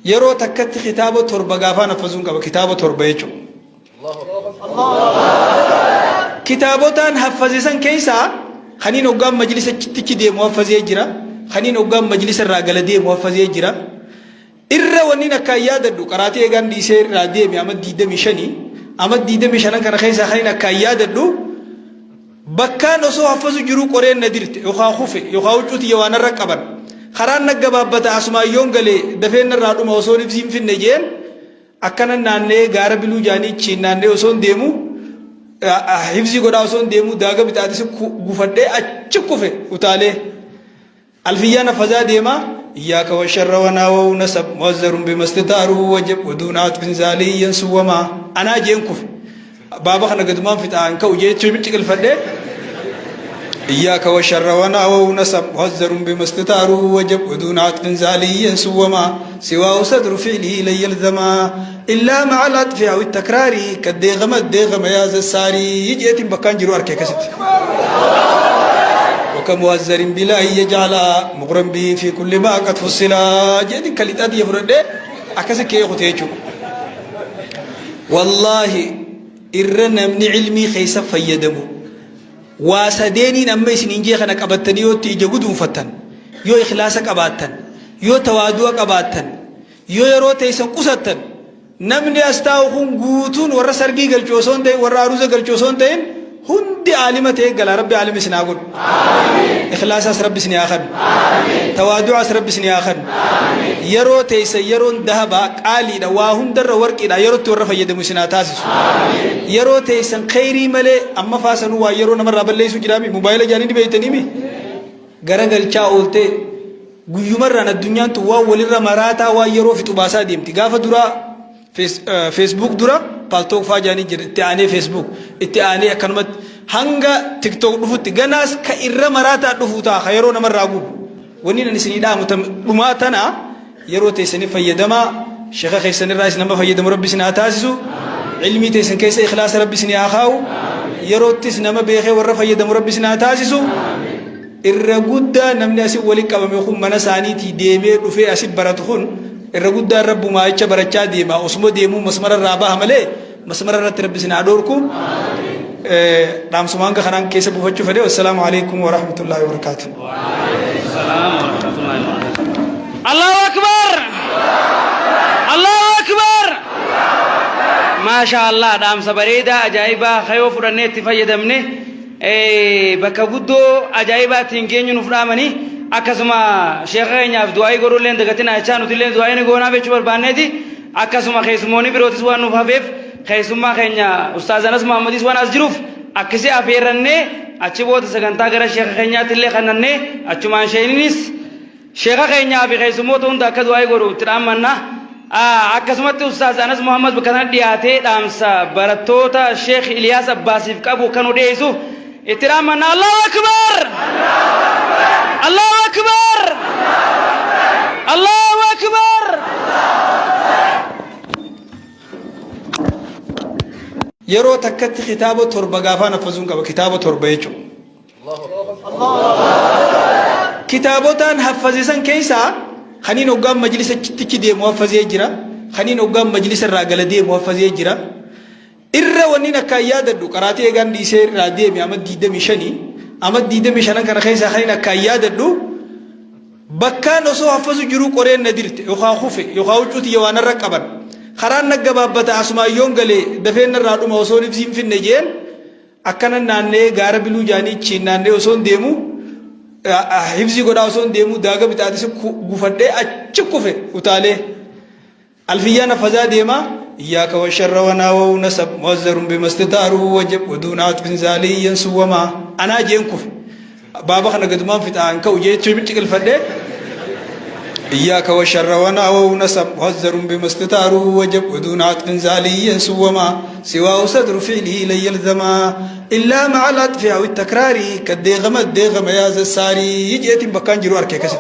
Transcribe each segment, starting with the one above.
Yeroo takkatti kitaaba 7 gaafaan haffazuun qaba. Kitaaba 7 jechuudha. Kitaabotaan haffaze san keessaa kaniin hoggaan majlisa tichi deemu haffazee jira. Kaniin hoggaan majlisa irraa gala deemu haffazee jira. Irra wannin akkaan yaadadhu qaraatii eegaan dhiisee irraa deeme ama 25 ama 25 kana keessaa kaniin akkaan yaadadhu Bakkaan osoo haffazu jiruu qoreen na dirte yookaa kufe yookaa huccuu tiyya waa narra qaban. Karaan na gabaabbata asumaan yoon gale dafeen narraa dhuma osoon hifzii hin finne jeen akkanan naanna'ee gaara biluu jaanii achiin naanna'ee osoon deemu hifzii godhaa osoon deemu daaga bixaaxisi gufadhee achi kufe utaalee. Alfiyyaan haffazaa deema Iyyaaka washarra wanaawahu nasab mu'azzarun bimastitaaruhu wajab waduuna atfin zaaliyyan suwwamaa anaa jeen kufe baaba kana gadumaan fixaa hin ka'u jechuu ciqilfadhe إياك والشر وناووا نسب مهزر بما استتاره وجب ودون عطف زالي سوما سواه صدر فعله لن يلزما إلا مع العطف أو التكرار كالديغم الديغم يا ذا الساري يجيت بكان جرو أركي كست وكمؤذر بلا يجعل مغرم به في كل ما قد فصلا جيت كليتات يفرد أكس كي خطيچو والله irra namni ilmii keessa fayyadamu waa sadeeniin amma isiniin jee kana qabattanii yoo itti ija guduunfattan yoo ikhlaasa qabaattan yoo tawaadu'a qabaattan Yoo yeroo teessan qusattan, namni as taa'u kun guutuun warra sargii galchu osoo hin ta'in, warra aruuza galchu osoo hin ta'in, hundi aalima ta'ee gala. Rabbi aalima isin haa godhu. Ikhlaasaas Rabbi isin haa kennu. Tawaadu'aas Rabbi isin haa kennu. Yeroo teessan yeroon dahabaa qaaliidha waa hundarra warqiidha yerootti warra fayyadamu isin haa taasisu. Yeroo teessan kheyrii malee amma faasanuu waa yeroo namarraa balleessuu jiraami mobaayila jaanii ni beeytaniimi garagalchaa ooltee Guyyumarraan addunyaan tun waan walirra maraataa waan yeroo fixu baasaa deemti. Gaafa duraa Facebook dura Paltalk faa jaanii jira itti aanee Facebook itti aanee akkanumatti hanga TikTok dhufutti ganaas ka irra maraataa dhufuu ta'a ka yeroo namarraa gubu. Wanni ani isinii dhaamu dhumaa tana yeroo teessanii fayyadamaa sheeka keessanirraa isin nama fayyadamu rabbi isin haa taasisu. Ilmii teessan keessa ikhlaasa rabbi isin haa kaa'u. Yeroottis nama beekee warra fayyadamu rabbi isin haa taasisu. Irra guddaa namni asi wali qabame kun mana isaaniitii deemee dhufee asi baratu kun irra guddaan rabbumaa jecha barachaa deema osuma deemuu masmara irraa baha malee masmara irratti rabbi isin haa dhoorku. Dhaamsuma hanga kanaan keessa buufachuu fedhe. Wassalaamu alaikum wa rahmatullahi wa barakaatuh. Allahu Akbar! Allahu Akbar! Maasha Allah dhaamsa bareedaa ajaa'ibaa kayoo fudhannee itti fayyadamne Bakka guddoo ajaa'ibaa ittiin geenyu nuuf dhaamanii akkasuma sheekha keenyaaf du'aa'ii godhuu illee hin dagatinaa jechaa nuti illee du'aa'ii ni goonaaf jechuu barbaanneeti akkasuma keessummoonni birootis waan nuuf hafeef keessummaa keenya Ustaaz Anas Muhammadis waan as jiruuf akkasii afeerrannee achi booda sagantaa gara sheekha keenyaatti illee kannannee achumaan sheeninis Sheekha keenyaa fi keessummoota hunda akka du'aa'ii godhu itti dhaammanna. Akkasumatti Ustaaz Anas Muhammad bakka kana dhiyaatee dhaamsa barattoota Sheekh Iliyaas Abbaasiif qabu akka nu dhiyeessu itti dhaammanna. Allahu Akbar! Allahu Akbar! Allahu Akbar! Yeroo takkatti kitaaba 7 gaafaan haffazuun qaba. Kitaaba 7 jechuudha. Kitaabotaan haffaze san keessaa kaniin hoggaan majlisa tichi deemu haffazee jira. Kaniin hoggaan majlisa irraa gala deemu haffazee jira. Irra wanniin akkaan yaadadhu qaraatii eegaan dhiisee irraa deeme ama 25 ama 25 kana keessaa kaniin akkaan yaadadhu bakkaan osoo haffazu jiruu qoreen na dirte yookaa kufe yookaa huccuu tiyya waa narra qaban karaan na gabaabbata asumaan yoon gale dafeen narraa dhuma osoo hifzii hin finne jeen Akkanan naanna'ee gaara biluu jaanii achiin naanna'ee osoon deemu hifzii godhaa osoon deemu daaga bixaaxisi gufadhee achi kufe utaalee. Alfiyyaan haffazaa deema. Iyyaaka washarra wanaawahu nasab mu'azzarun bimastitaaruhu wajab waduuna atfin zaaliyyan suwwamaa anaa jeen kufe. Baaba kana gadumaan fixaa hin ka'u jechuu ciqilfadhe. إياك والشر وناووا نسب مهزر بما استتاره وجب ودون عطف زالي سوما سواه صدر فعله لن يلزما إلا مع العطف أو التكرار كالديغم الديغم يا ذا الساري يجيت بكان جرو أركي كست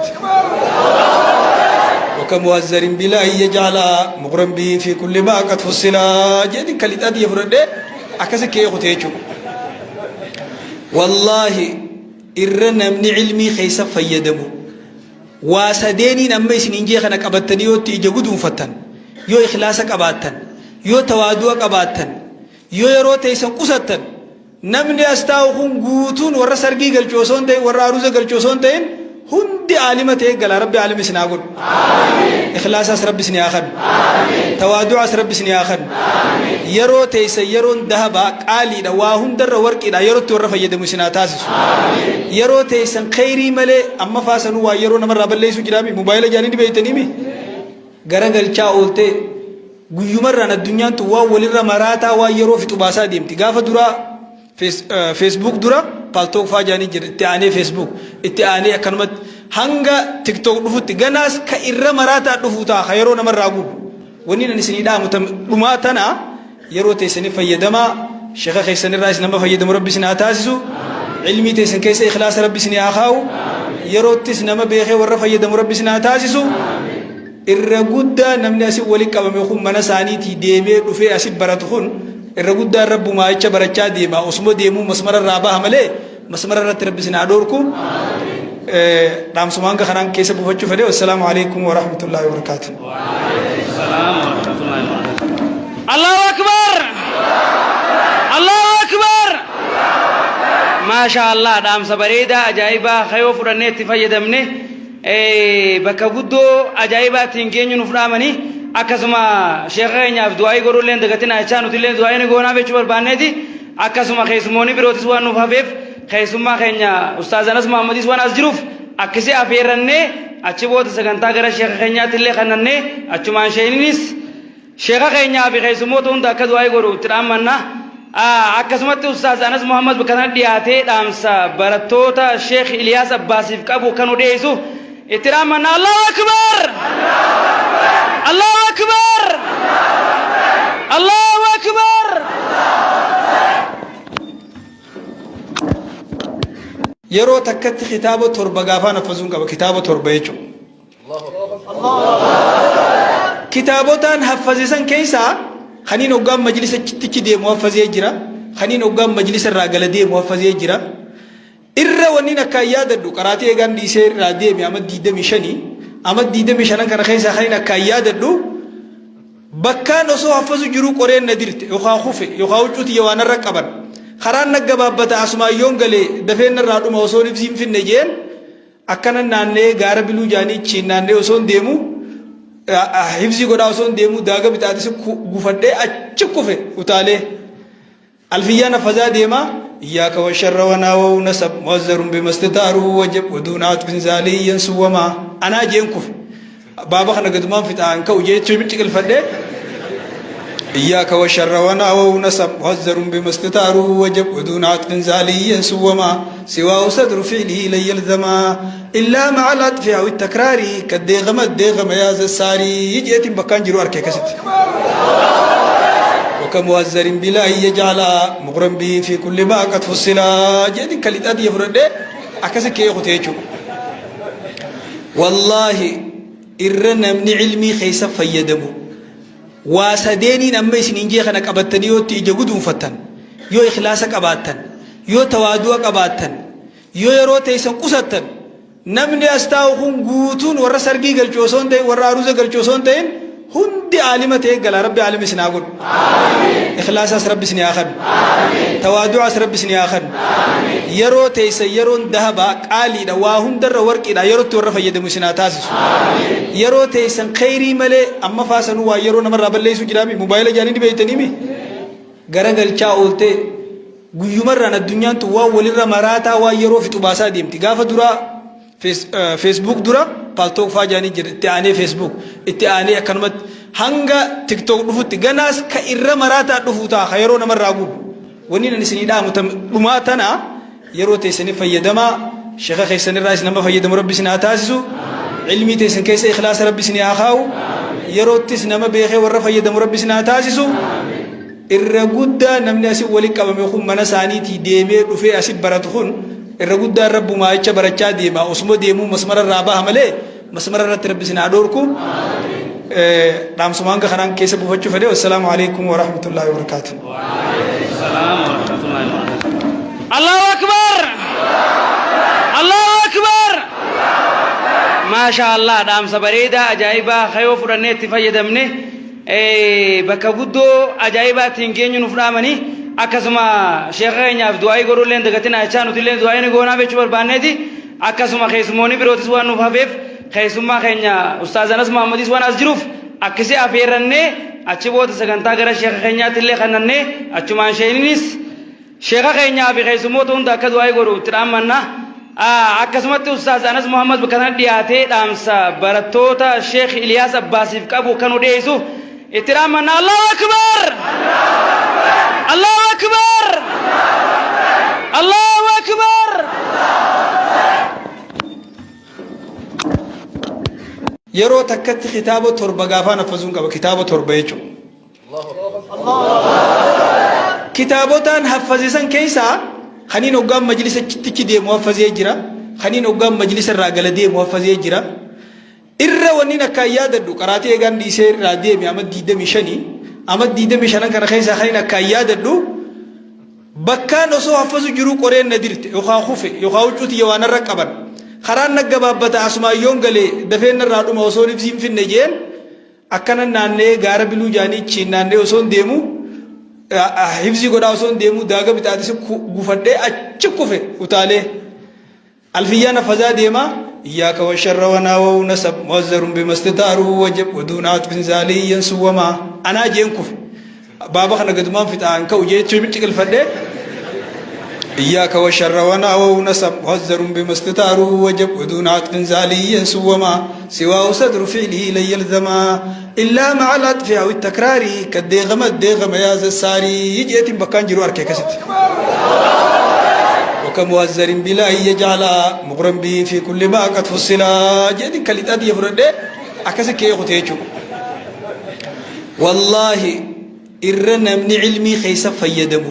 وكمؤذر بلا يجعل مغرم به في كل ما قد فصلا جيت كليتات يفرد أكسك يخطيچو Wallaahi irra namni ilmii keessa fayyadamu Waa sadeeniin amma isiniin jee kana qabattanii yoo itti ija guduunfattan, yoo ikhlaasa qabaattan, yoo tawaadu'a qabaattan, yoo yeroo teessan qusattan, namni as taa'u kun guutuun warra sargii galchu osoo hin ta'in, warra aruuza galchu osoo hin ta'in, hundi aalima ta'ee gala. Rabbi aalima isin haa godhu. Ikhlaasaas Rabbi isin haa kennu. Tawaadu'aas Rabbi isin haa kennu. Yeroo teessan yeroon dahabaa qaaliidha, waa hundarra warqiidha, yerootti warra fayyadamu isin haa taasisu. Yeroo teessan kheyrii malee amma faasanuu waa yeroo namarraa balleessuu jiraami mobaayila jaanii ni beeytaniimi garagalchaa ooltee guyyumarraan addunyaan tun waan walirra maraataa waan yeroo fixu baasaa deemti. Gaafa duraa Facebook dura Paltalk faa jaanii jira, itti aanee Facebook, itti aanee akkanumatti hanga TikTok dhufutti, ganaas ka irra maraataa dhufuu ta'a ka yeroo namarraa gubu. Wanni ani isinii dhaamu dhumaa tana: yeroo teessanii fayyadamaa. Sheeka keessanirraas nama fayyadamu Rabbi isin haa taasisu. Ilmii teessan keessa ikhlaasa Rabbi isin haa kaa'u. Yeroottis nama beekee warra fayyadamu Rabbi isin haa taasisu. Irra guddaa namni asin walitti qabame kun mana isaaniitii deemee dhufee asit baratu kun irra guddaan rabbumaa jecha barachaa deema. Osuma deemuu masmara irraa baha malee masmara irratti Rabbi isin haa dhoorku. Dhaamsuma hanga kanaan keessa buufachuu fedhe. Wassalaamu alaikum warahmatullaahi wabarakaatuh. Allahu Akbar! Allahu Akbar! Maasha Allah, dhaamsa bareedaa ajaa'ibaa kayoo fudhannee itti fayyadamne bakka guddoo ajaa'ibaa ittiin geenyu nuuf dhaamanii, akkasuma sheekha keenyaaf du'aayii godhuu illee dagatinaa jechaa, nuti illee du'aayii ni goonaaf jechuu barbaanneeti. Akkasuma keessummoonni birootis waan nuuf hafeef, keessummaa keenya Ustaaz Anas Muhammadis waan as jiruuf akkasii afeerrannee, achi booda sagantaa gara sheekha keenyaatti illee kannannee, achumaan sheeninis sheekha keenyaa fi keessummoota hunda akka du'aayii godhu itti dhaammanna. Akkasumatti Ustaaz Anas Muhammad bakka kana dhiyaatee dhaamsa barattoota Sheekh Iliyaas Abbaasiif qabu kan nu dhiyeessu itti dhaammanna. Allahu Akbar! Allahu Akbar! Allahu Akbar! Yeroo takkatti kitaaba torba gaafaan haffazuun qaba, kitaaba torba jechuudha. Kitaabotaan haffaze san keessaa kaniin hoggaan majlisa tichi deemu haffazee jira. Kaniin hoggaan majlisa irraa gala deemu haffazee jira. Irra wanniin akkaan yaadadhu qaraatii eegaan dhiisee irraa deeme ama 25, ama 25 kana keessaa kaniin akkaan yaadadhu, bakkaan osoo haffazu jiruu qoreen na dirte yookaan kufe yookaan huccuu tiyya waan narra qaban, karaan na gabaabbata, asumaan yoon galee dafeen narraa dhuma osoo ibsiin finne jeen, akkana naanna'ee gaara biluu jaanii chiin naanna'ee osoo hin deemu, hifzii godhaa osoo hin deemu, daaga bixaatis gufadhee achi kufe utaalee. Alfiyyaan haffazaa deema. Iyyaaka washarra wanaawahu nasab muazzarun bimastitaaruhu wajab waduuna atfin zaaliyyan suwwamaa anaa jeen kufe. Baaba kana gadumaan fixaa hin ka'u jechuu ciqilfadhee. إياك والشر وناوه نسب مهزر بما استتاره وجب ودون عطف زالي سوما سواه صدر فعله لن يلزما إلا مع العطف أو التكرار كالديغم الديغم يا ذا الساري يجيت بكان جرو أركي كست وكمهزر بلا يجعل مغرم به في كل ما قد فصلا جيت كليت أدي فرد أكسك كي خطيتشو. والله irra namni ilmii keessa fayyadamu waa sadeeniin amma isiniin jee kana qabattanii yoo itti ija guduunfattan, yoo ikhlaasa qabaattan, yoo tawaadu'a qabaattan, yoo yeroo teessan qusattan, namni as taa'u kun guutuun warra sargii galchu osoo hin ta'in, warra aruuza galchu osoo hin ta'in, hundi aalima ta'ee gala. Rabbi aalima isin haa godhu. Ikhlaasaas Rabbi isin haa kennu. Tawaadu'aas Rabbi isin haa kennu. Yeroo teessan yeroon dahabaa qaaliidha, waa hundarra warqiidha, yerootti warra fayyadamu isin haa taasisu. Yeroo teessan kheyrii malee amma faasanuu waa yeroo namarraa balleessuu jiraami mobaayila jaanii ni beeytaniimi garagalchaa ooltee guyyumarraan addunyaan tun waan walirra maraataa waan yeroo fixu baasaa deemti. Gaafa duraa Facebook dura Paltalk faa jaanii jira, itti aanee Facebook, itti aanee akkanumatti hanga TikTok dhufutti, ganaas ka irra maraataa dhufuu ta'a ka yeroo namarraa gubu. Wanni ani isinii dhaamu dhumaa tana: yeroo teessanii fayyadamaa. Sheeka keessanirraas nama fayyadamu Rabbi isin haa taasisu. Ilmii teessan keessa ikhlaasa Rabbi isin haa kaa'u. Yeroottis nama beekee warra fayyadamu Rabbi isin haa taasisu. Irra guddaa namni asin walitti qabame kun mana isaaniitii deemee dhufee asit baratu kun irra guddaan rabbumaa jecha barachaa deema. Osuma deemuu masmara irraa baha malee masmara irratti Rabbi isin haa dhoorku. Dhaamsuma hanga kanaan keessa buufachuu fedhe. Wassalaamu alaikum warahmatullaahi wabarakaatuh. Allahu Akbar! Allahu Akbar! Maashaa Allah dhaamsa bareedaa ajaa'ibaa kayoo fudhannee itti fayyadamne bakka guddoo ajaa'ibaa ittiin geenyu nuuf dhaamanii akkasuma sheekha keenyaaf du'aa'ii godhuu illee dagatinaa jechaa nuti illee du'aa'ii ni goonaaf jechuu barbaanneeti akkasuma keessummoonni birootis waan nuuf hafeef keessummaa keenya Ustaaz Anas Muhammadis waan as jiruuf akkasi afeerrannee achi booda sagantaa gara sheekha keenyaatti illee kannannee achumaan sheeninis Sheekha keenyaa fi keessummoota hunda akka du'aa'ii godhu itti dhaammanna. Akkasumatti Ustaaz Anas Muhammad bakka kana dhiyaatee dhaamsa barattoota Sheekh Iliyaas Abbaasiif qabu akka nu dhiyeessu itti dhaammanna. Allahu Akbar! Allahu Akbar! Allahu Akbar! Yeroo takkatti kitaaba torba gaafaan haffazuun qaba kitaaba torba jechuudha. Kitaabotaan haffaze san keessaa kaniin hoggaan majlisa tichi deemu haffazee jira. Kaniin hoggaan majlisa irraa gala deemu haffazee jira. Irra wanniin akkaan yaadadhu qaraatii eegaan dhiisee irraa deeme ama 25 ama 25 kana keessaa kaniin akkaan yaadadhu bakkaan osoo haffazu jiruu qoreen na dirte yookaan kufe yookaan huccuu tiyya waan narra qaban karaan na gabaabbata asumaan yoon galee dafeen narraa dhuma osoo ibsiin finne jeen Akkanan naanna'ee gaara biluu jaanii achiin naanna'ee osoon deemu hifzii godhaa osoon deemu daaga bixaaxisi gufadhee achi kufe utaalee. Alfiyyaan hafazaa deema. Iyyaaka washarra wanaawahu nasab muazzarun bimastitaaruhu wajab waduuna atfin zaaliyyan suwwamaa anaa jeen kufe. Baaba kana gadumaan fixaa hin ka'u jechuun ciqilfadhee. إياك والشر وناووا نسب مهزر بما استتاره وجب ودون عطف زالي سوما سواه صدر فعله لن يلزما إلا مع العطف أو التكرار كالديغم الديغم يا ذا الساري يجيت بكان جرو أركي كست وكمؤزر بلا يجعل مغرم به في كل ما قد فصلا جيت كالإتاد يفرد أكسك كي يخطيچو Wallaahi irra namni cilmii keessa fayyadamu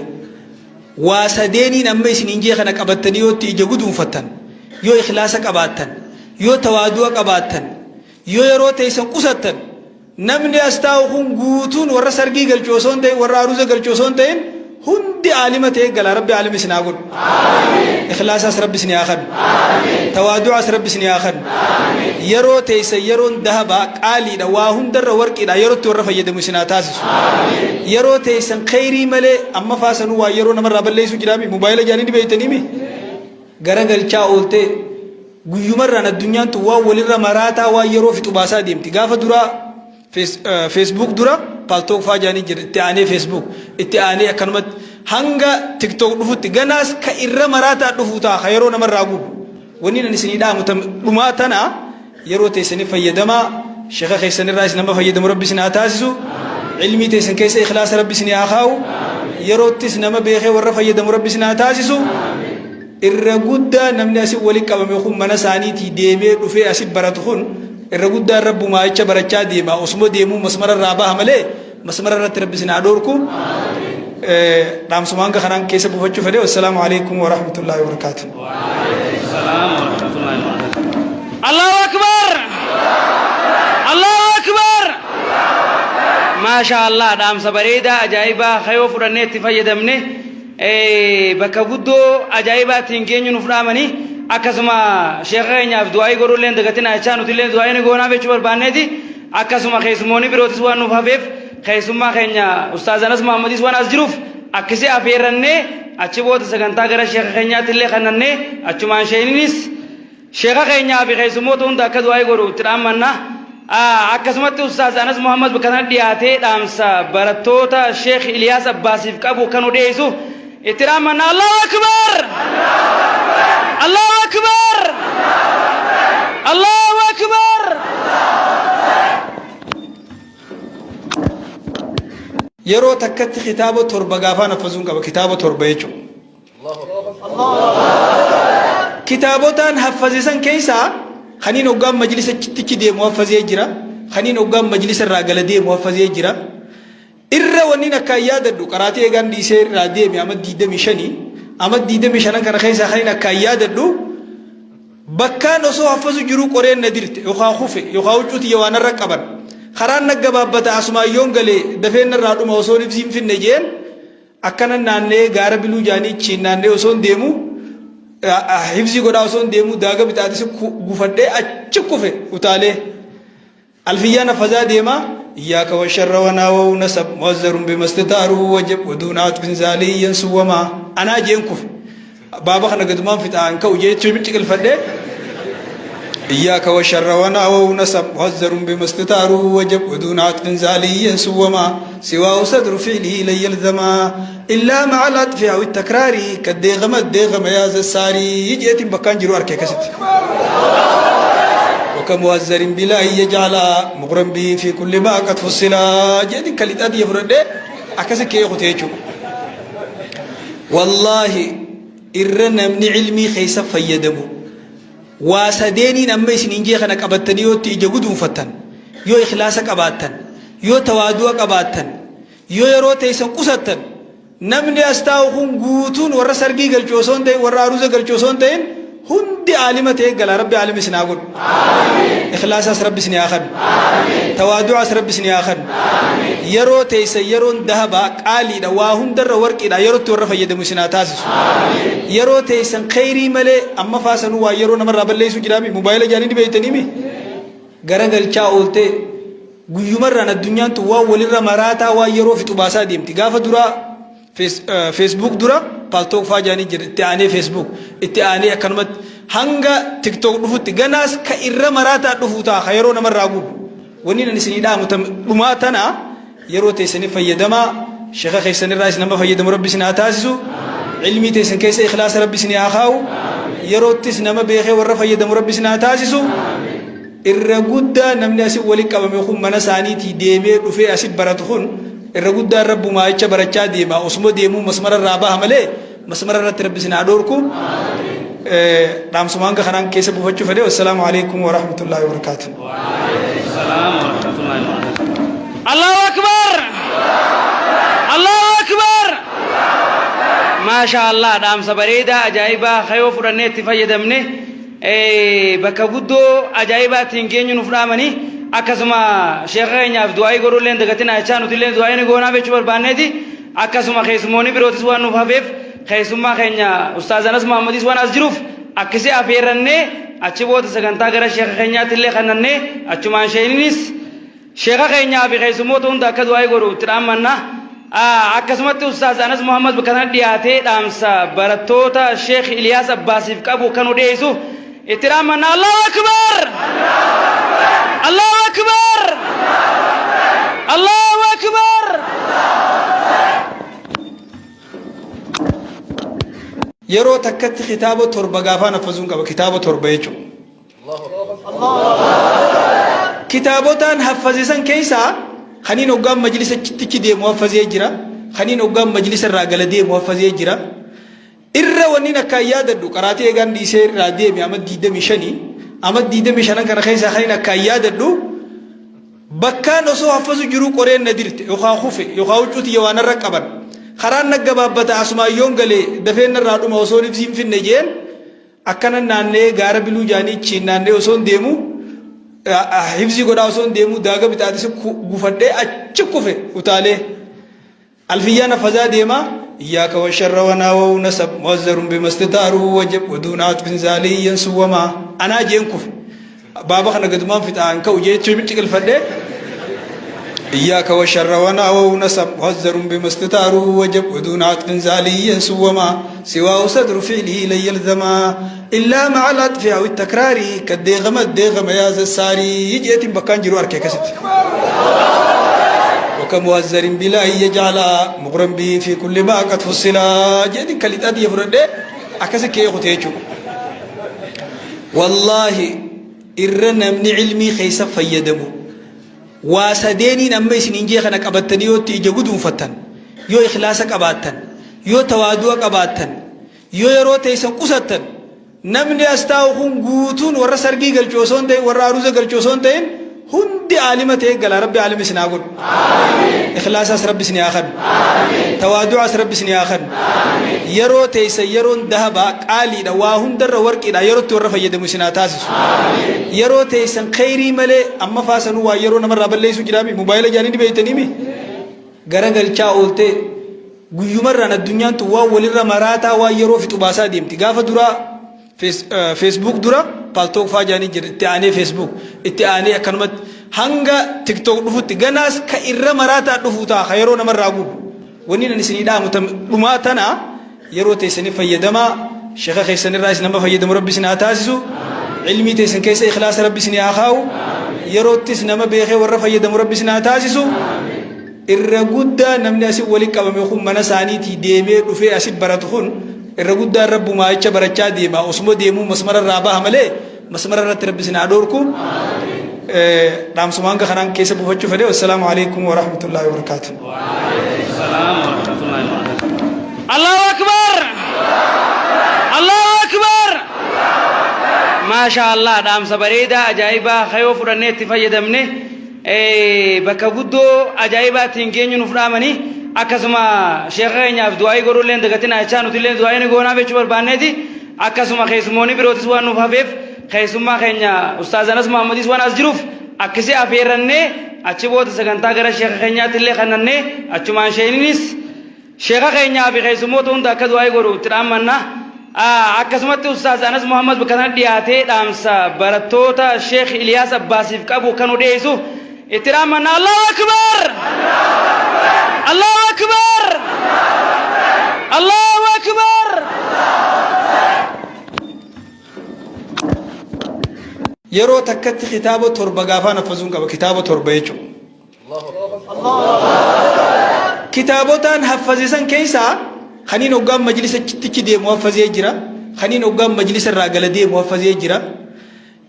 waa sadeeniin amma isiniin jee kana qabattanii yoo itti ija guduunfattan, yoo ikhlaasa qabaattan, yoo tawaadu'a qabaattan, yoo yeroo teessan qusattan, namni as taa'u kun guutuun warra sargii galchu osoo hin ta'in, warra aruuza galchu osoo hin ta'in, hundi aalima ta'ee gala. Rabbi aalima isin haa godhu. Ikhlaasaas Rabbi isin haa kennu. Tawaadu'aas Rabbi isin haa kennu. Yeroo teessan yeroon dahabaa qaaliidha waa hundarra warqiidha yerootti warra fayyadamu isin haa taasisu. Yeroo teessan kheyrii malee amma faasanuu waa yeroo namarraa balleessuu jiraami mobaayila jaanii ni beeytaniimi. Garagalchaa ooltee guyyumarraan addunyaan tun waan walirra maraataa waan yeroo fixu baasaa deemti. Gaafa duraa Facebook dura Paltalk faa jaanii jira itti aanee Facebook itti aanee akkanumatti hanga TikTok dhufutti ganaas ka irra maraataa dhufuu ta'a ka yeroo namarraa gubu. Wanni nan isinii dhaamu dhumaa tana yeroo teessanii fayyadamaa sheeka keessanirraa isin nama fayyadamu rabbi isin haa taasisu ilmii teessan keessa ikhlaasa rabbi isin haa kaa'u yeroottis nama beekee warra fayyadamu rabbi isin haa taasisu. Irra guddaa namni asi wali qabame kun mana isaaniitii deemee dhufee asi baratu kun irra guddaan rabbumaa jecha barachaa deema osuma deemuu masmara irraa baha malee masmara irratti rabbi isin haa dhoorku. Dhaamsuma hanga kanaan keessa buufachuu fedhe. Wassalaamu alaikum wa rahmatullahi wa barakaatuh. Allahu Akbar! Allahu Akbar! Maasha Allah dhaamsa bareedaa ajaa'ibaa kayoo fudhannee itti fayyadamne bakka guddoo ajaa'ibaa ittiin geenyu nuuf dhaamanii akkasuma sheekha keenyaaf du'aa'ii godhuu illee dagatinaa jechaa nuti illee du'aa'ii ni goonaaf jechuu barbaanneeti akkasuma keessummoonni birootis waan nuuf hafeef keessummaa keenya Ustaaz Anas Muhammadis waan as jiruuf akkasi afeerrannee achi booda sagantaa gara sheekha keenyaatti illee kannannee achumaan sheeninis Sheekha keenyaa fi keessummoota hunda akka du'aa'ii godhu itti dhaammanna. Akkasumatti Ustaaz Anas Muhammad bakka kana dhiyaatee dhaamsa barattoota Sheekh Iliyaas Abbaasiif qabu akka nu dhiyeessu itti dhaammanna. Allahu Akbar! Allahu Akbar! Allahu Akbar! Yeroo takkatti kitaaba torba gaafaan haffazuun qaba kitaaba torba jechuudha. Kitaabotaan haffaze san keessaa kaniin hoggaan majlisa tichi deemu haffazee jira. Kaniin hoggaan majlisa irraa gala deemu haffazee jira. Irra wanniin akkaan yaadadhu qaraatii eegaan dhiisee irraa deeme ama 25 ama 25 kana keessaa kaniin akkaan yaadadhu bakkaan osoo haffazu jiruu qoreen na dirte yookaan kufe yookaan huccuu tiyya waan narra qaban karaan na gabaabbata asumaan yoon galee dafeen narraa dhuma osoo ibsiin finne jeen Akkanan naanna'ee gaara biluu jaanii achiin naanna'ee osoon deemu Hifzii godhaa osoo hin deemuu daaga bixaaxisi gufadhee achi kufe utaalee. Alfiyyaa naffazaa deemaa Iyyaaka washarra wanaawahu nasab muazzarun bimastitaaruhu wajab waduuna atfin zaalii yansuwamaa anaa jeen kufe. Baaba kana gadumaan fixaa hin ka'u jee ciqilfadhee إياك والشر وناووا نسب مهزر بما استتاره وجب ودون عطف زالي سوما سواه صدر فعله لن يلزما إلا مع العطف أو التكرار كالديغم الديغم يا ذا الساري يجيت بكان جرو أركي كست وكمؤزر بلا يجعل مغرم به في كل ما قد فصلا جيت كليت أدي يفرد أكسك يخوتيچو والله irra namni cilmii keessa fayyadamu waa sadeeniin amma isiniin jee kana qabattanii yoo itti ija guduunfattan, yoo ikhlaasa qabaattan, yoo tawaadu'a qabaattan, yoo yeroo teessan qusattan, namni as taa'u kun guutuun warra sargii galchu osoo hin ta'in, warra aruuza galchu osoo hin ta'in, hundi aalima ta'ee gala. Rabbi aalima isin haa godhu. Ikhlaasaas Rabbi isin haa kennu. Tawaadu'aas Rabbi isin haa kennu. Yeroo teessan yeroon dahabaa qaaliidha, waa hundarra warqiidha, yerootti warra fayyadamu isin haa taasisu. Yeroo teessan kheyrii malee amma faasanuu waa yeroo namarraa balleessuu jiraami mobaayila jaanii ni beeytaniimi garagalchaa ooltee guyyumarraan addunyaan tun waan walirra maraataa waan yeroo fixu baasaa deemti. Gaafa duraa Facebook dura Paltalk faa jaanii jira, itti aanee Facebook, itti aanee akkanumatti hanga TikTok dhufutti ganaas ka irra maraataa dhufuu ta'a ka yeroo namarraa gubu. Wanni nan isinii dhaamu dhumaa tana yeroo teessanii fayyadamaa sheeka keessanirraa isin nama fayyadamu Rabbi isin haa taasisu. Ilmii teessan keessa ikhlaasa Rabbi isin haa kaa'u. Yeroottis nama beekee warra fayyadamu Rabbi isin haa taasisu. Irra guddaa namni asi wali qabame kun mana isaaniitii deemee dhufee asi baratu kun irra guddaan Rabbumaa jecha barachaa deema. Osuma deemuu masmara irraa baha malee masmara irratti Rabbi isin haa dhoorku. Dhaamsuma hanga kanaan keessa buufachuu fedhe. Wassalaamu alaikum wa rahmatullahi wa barakaatuh. Allahu Akbar! Allahu Akbar! Maasha Allah, dhaamsa bareedaa ajaa'ibaa kayoo fudhannee itti fayyadamne bakka guddoo ajaa'ibaatti hin geenyu nuuf dhaamanii, akkasuma sheekha keenyaaf du'aa'ii godhuu illee dagatinaa jechaa, nuti illee du'aa'ii ni goonaaf jechuu barbaanneeti. Akkasuma keessummoonni birootis waan nuuf hafeef, keessummaa keenya Ustaaz Anas Muhammadis waan as jiruuf akkasii afeerrannee, achi booda sagantaa gara sheekha keenyaatti illee kannannee, achumaan sheeninis sheekha keenyaa fi keessummoota hunda akka du'aa'ii godhu itti dhaammanna. Akkasumatti Ustaaz Anas Muhammad bakka kana dhiyaatee dhaamsa barattoota Sheekh Iliyaas Abbaasiif qabu kan nu dhiyeessu itti dhaammanna. Allahu Akbar! Allahu Akbar! Allahu Akbar! Yeroo takkatti kitaaba 7 gaafaan haffazuun qaba, kitaaba 7 jechuudha. Kitaabotaan haffaze san keessaa kaniin hoggaan majlisa tichi deemu haffazee jira. Kaniin hoggaan majlisa irraa gala deemu haffazee jira. Irra wanniin akkaan yaadadhu qaraatii eegaan dhiisee irraa deeme ama 25, ama 25 kana keessaa kaniin akkaan yaadadhu bakkaan osoo haffazu jiruu qoreen na dirte yookaan kufe yookaan huccuu tiyya waan narra qaban karaan na gabaabbata asumaan yoon galee dafeen narraa dhuma osoo ibsiin finne jeen akkana naanna'ee gaara biluu jaanii chiin naanna'ee osoo hin deemu hifzii godhaa osoo hin deemu daaga bixaaxisi gufadhee achi kufe utaalee. Alfiyyaa naffazaa deemaa Iyyaaka washarra wanaawahu nasab muazzarun bimastitaaruhu wajab waduuna atfin zaalii yansuwamaa anaa jeen kufe. Baaba kana gadumaan fixaa hin ka'u jee ciqilfadhee إياك والشر وناووا نسب مهزر بما استتاره وجب ودون عطف زالي سوما سواه صدر فعله لن يلزما إلا مع العطف أو التكرار كالديغم الديغم يا ذا الساري يجيت بكان جرو أركي كست وكمؤزر بلا يجعل مغرم به في كل ما قد فصلا جيت كليت أدي يفرد أكسك يخوتيچو والله irra namni cilmii keessa fayyadamu waa sadeeniin amma isiniin jee kana qabattanii yoo itti ija guduunfattan, yoo ikhlaasa qabaattan, yoo tawaadu'a qabaattan, yoo yeroo teessan qusattan, namni as taa'u kun guutuun warra sargii galchu osoo hin ta'in, warra aruuza galchu osoo hin ta'in, hundi aalima ta'ee gala. Rabbi aalima isin haa godhu. Ikhlaasaas Rabbi isin haa kennu. Tawaadu'aas Rabbi isin haa kennu. Yeroo teessan yeroon dahabaa qaaliidha, waa hundarra warqiidha, yerootti warra fayyadamu isin haa taasisu. Yeroo teessan kheyrii malee amma faasanuu waa yeroo namarraa balleessuu jiraami mobaayila jaanii ni beeytaniimi garagalchaa ooltee guyyumarraan addunyaan tun waan walirra maraataa waan yeroo fixu baasaa deemti. Gaafa duraa Facebook dura Paltalk faa jaanii jira, itti aanee Facebook, itti aanee akkanumatti hanga TikTok dhufutti, ganaas ka irra maraataa dhufuu ta'a, ka yeroo namarraa gubu. Wanni nan isinii dhaamu dhumaa tana: yeroo teessanii fayyadamaa. Sheeka keessanirraa nama fayyadamu Rabbi isin haa taasisu. Ilmii teessan keessa ikhlaasa Rabbi isin haa kaa'u. Yeroottis nama beekee warra fayyadamu Rabbi isin haa taasisu. Irra guddaa namni asii walitti qabame kun mana isaaniitii deemee dhufee asi baratu kun irra guddaan Rabbumaa jecha barachaa deema. Osuma deemuu masmara irraa baha malee masmara irratti Rabbi isin haa dhoorku. Dhaamsuma hanga kanaan keessa buufachuu fedhe. Wassalaamu alaikum warahmatullaahi wabarakaatuh. Allahu Akbar! Allahu Akbar! Maasha Allah, dhaamsa bareedaa ajaa'ibaa kayoo fudhannee itti fayyadamne bakka guddoo ajaa'ibaa ittiin geenyu nuuf dhaamanii, akkasuma sheeka keenyaaf du'aayii godhuullee dagatinaa jechaa, nuti illee du'aayii ni goonaaf jechuu barbaanneeti. Akkasuma keessummoonni birootis waan nuuf hafeef, keessummaa keenya Ustaaz Anas Muhammadis waan as jiruuf akkasii afeerrannee, achi booda sagantaa gara sheeka keenyaatti illee kannannee, achumaan sheeninis sheeka keenyaa fi keessummoota hunda akka du'aayii godhu itti dhaammanna. Akkasumatti Ustaaz Anas Muhammad bakka kana dhiyaatee dhaamsa barattoota Sheekh Iliyaas Abbaasiif qabu kan nu dhiyeessu itti dhaammanna. Allahu Akbar! Allahu Akbar! Allahu Akbar! Yeroo takkatti kitaaba torba gaafaan haffazuun qaba, kitaaba torba jechuudha. Kitaabotaan haffazisan keessaa kaniin hoggaan majlisa tichi deemu haffazee jira. Kaniin hoggaan majlisa irraa gala deemu haffazee jira.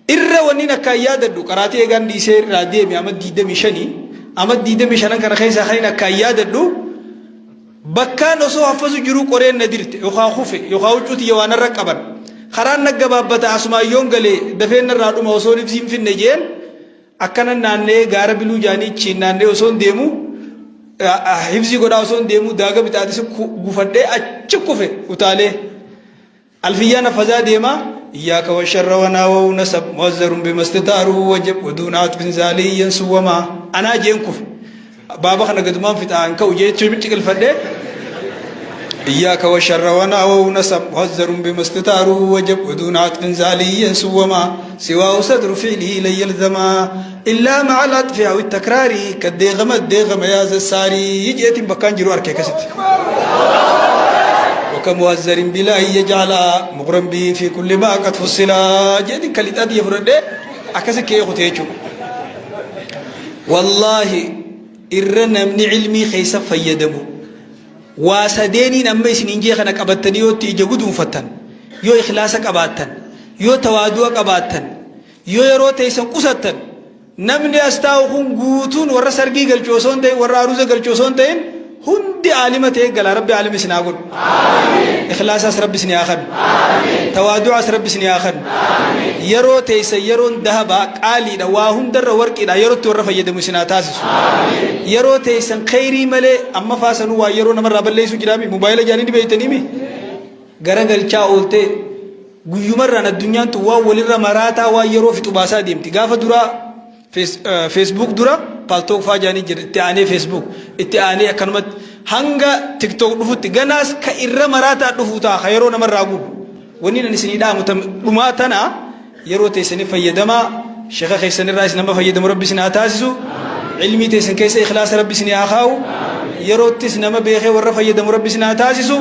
Irra wanni akkaan yaadadhu, qaraatii eegaan dhiisee irraa deeme ama 25, ama 25 kana keessaa kaniin akkaan yaadadhu, bakkaan osoo haffazu jiruu qoreen na dirte yookaan kufe yookaan huccuu tiyya waan narra qaban, karaan na gabaabbata, asumaan yoon galee dafeen narraa dhuma, osoo ibsii hin finne jeen akkana naanna'ee gaara biluu jaanii chiin naanna'ee osoo hin deemu, hifzii godhaa osoo hin deemu, daaga bixaatis gufadhee achi kufe utaalee. Alfiyyaan haffazaa deema. إياك والشر وناووا نسب مؤزر بما استتاره وجب ودون عطف زالي ينسوما أنا جين كف بابا خنا قدمان في تان كو جيت شو الفدة. إياك والشر وناووا نسب مؤزر بما استتاره وجب ودون عطف زالي ينسوما سواه صدر فعله لن يلزما إلا مع العطف أو التكرار كالديغم الديغم يا الساري يجيت بكان جرو أركي كست. وكمؤزر بلا يجعل مغرم به في كل ما قد فصلا جيت كليتات يفرد أكسي كي خطيچو. والله irra namni ilmii keessa fayyadamu waa sadeeniin amma isiniin jee kana qabattanii yoo itti ija guduunfattan, yoo ikhlaasa qabaattan, yoo tawaadu'a qabaattan, yoo yeroo teessan qusattan, namni as taa'u kun guutuun warra sargii galchu osoo hin ta'in, warra aruuza galchu osoo hin ta'in, hundi aalima ta'e gala. Rabbi aalima isin haa godhu. Ikhlaasaas Rabbi isin haa kennu, tawaadu'aas Rabbi isin haa kennu. Yeroo teessan, yeroon dahabaa qaaliidha, waa hundarra warqiidha, yerootti warra fayyadamu isin haa taasisu. Yeroo teessan kheyrii malee amma faasanuu waa yeroo namarraa balleessuu jiraami. Mobaayila jaanii ni beeytaniimi gara galchaa ooltee guyyumarraan addunyaan tun waan walirra maraataa, waan yeroo fixu baasaa deemti. Gaafa duraa Facebook dura Paltalk faa jaanii jira, itti aanee Facebook, itti aanee akkanumatti hanga TikTok dhufutti, ganaas ka irra maraataa dhufuu ta'a, ka yeroo namarraa gubu. Wanni nan isinii dhaamu dhumaa tana: yeroo teessanii fayyadamaa. Sheeka keessanirraa nama fayyadamu Rabbi isin haa taasisu. Ilmii teessan keessa ikhlaasa Rabbi isin haa kaa'u. Yeroottis nama beekee warra fayyadamu Rabbi isin haa taasisu.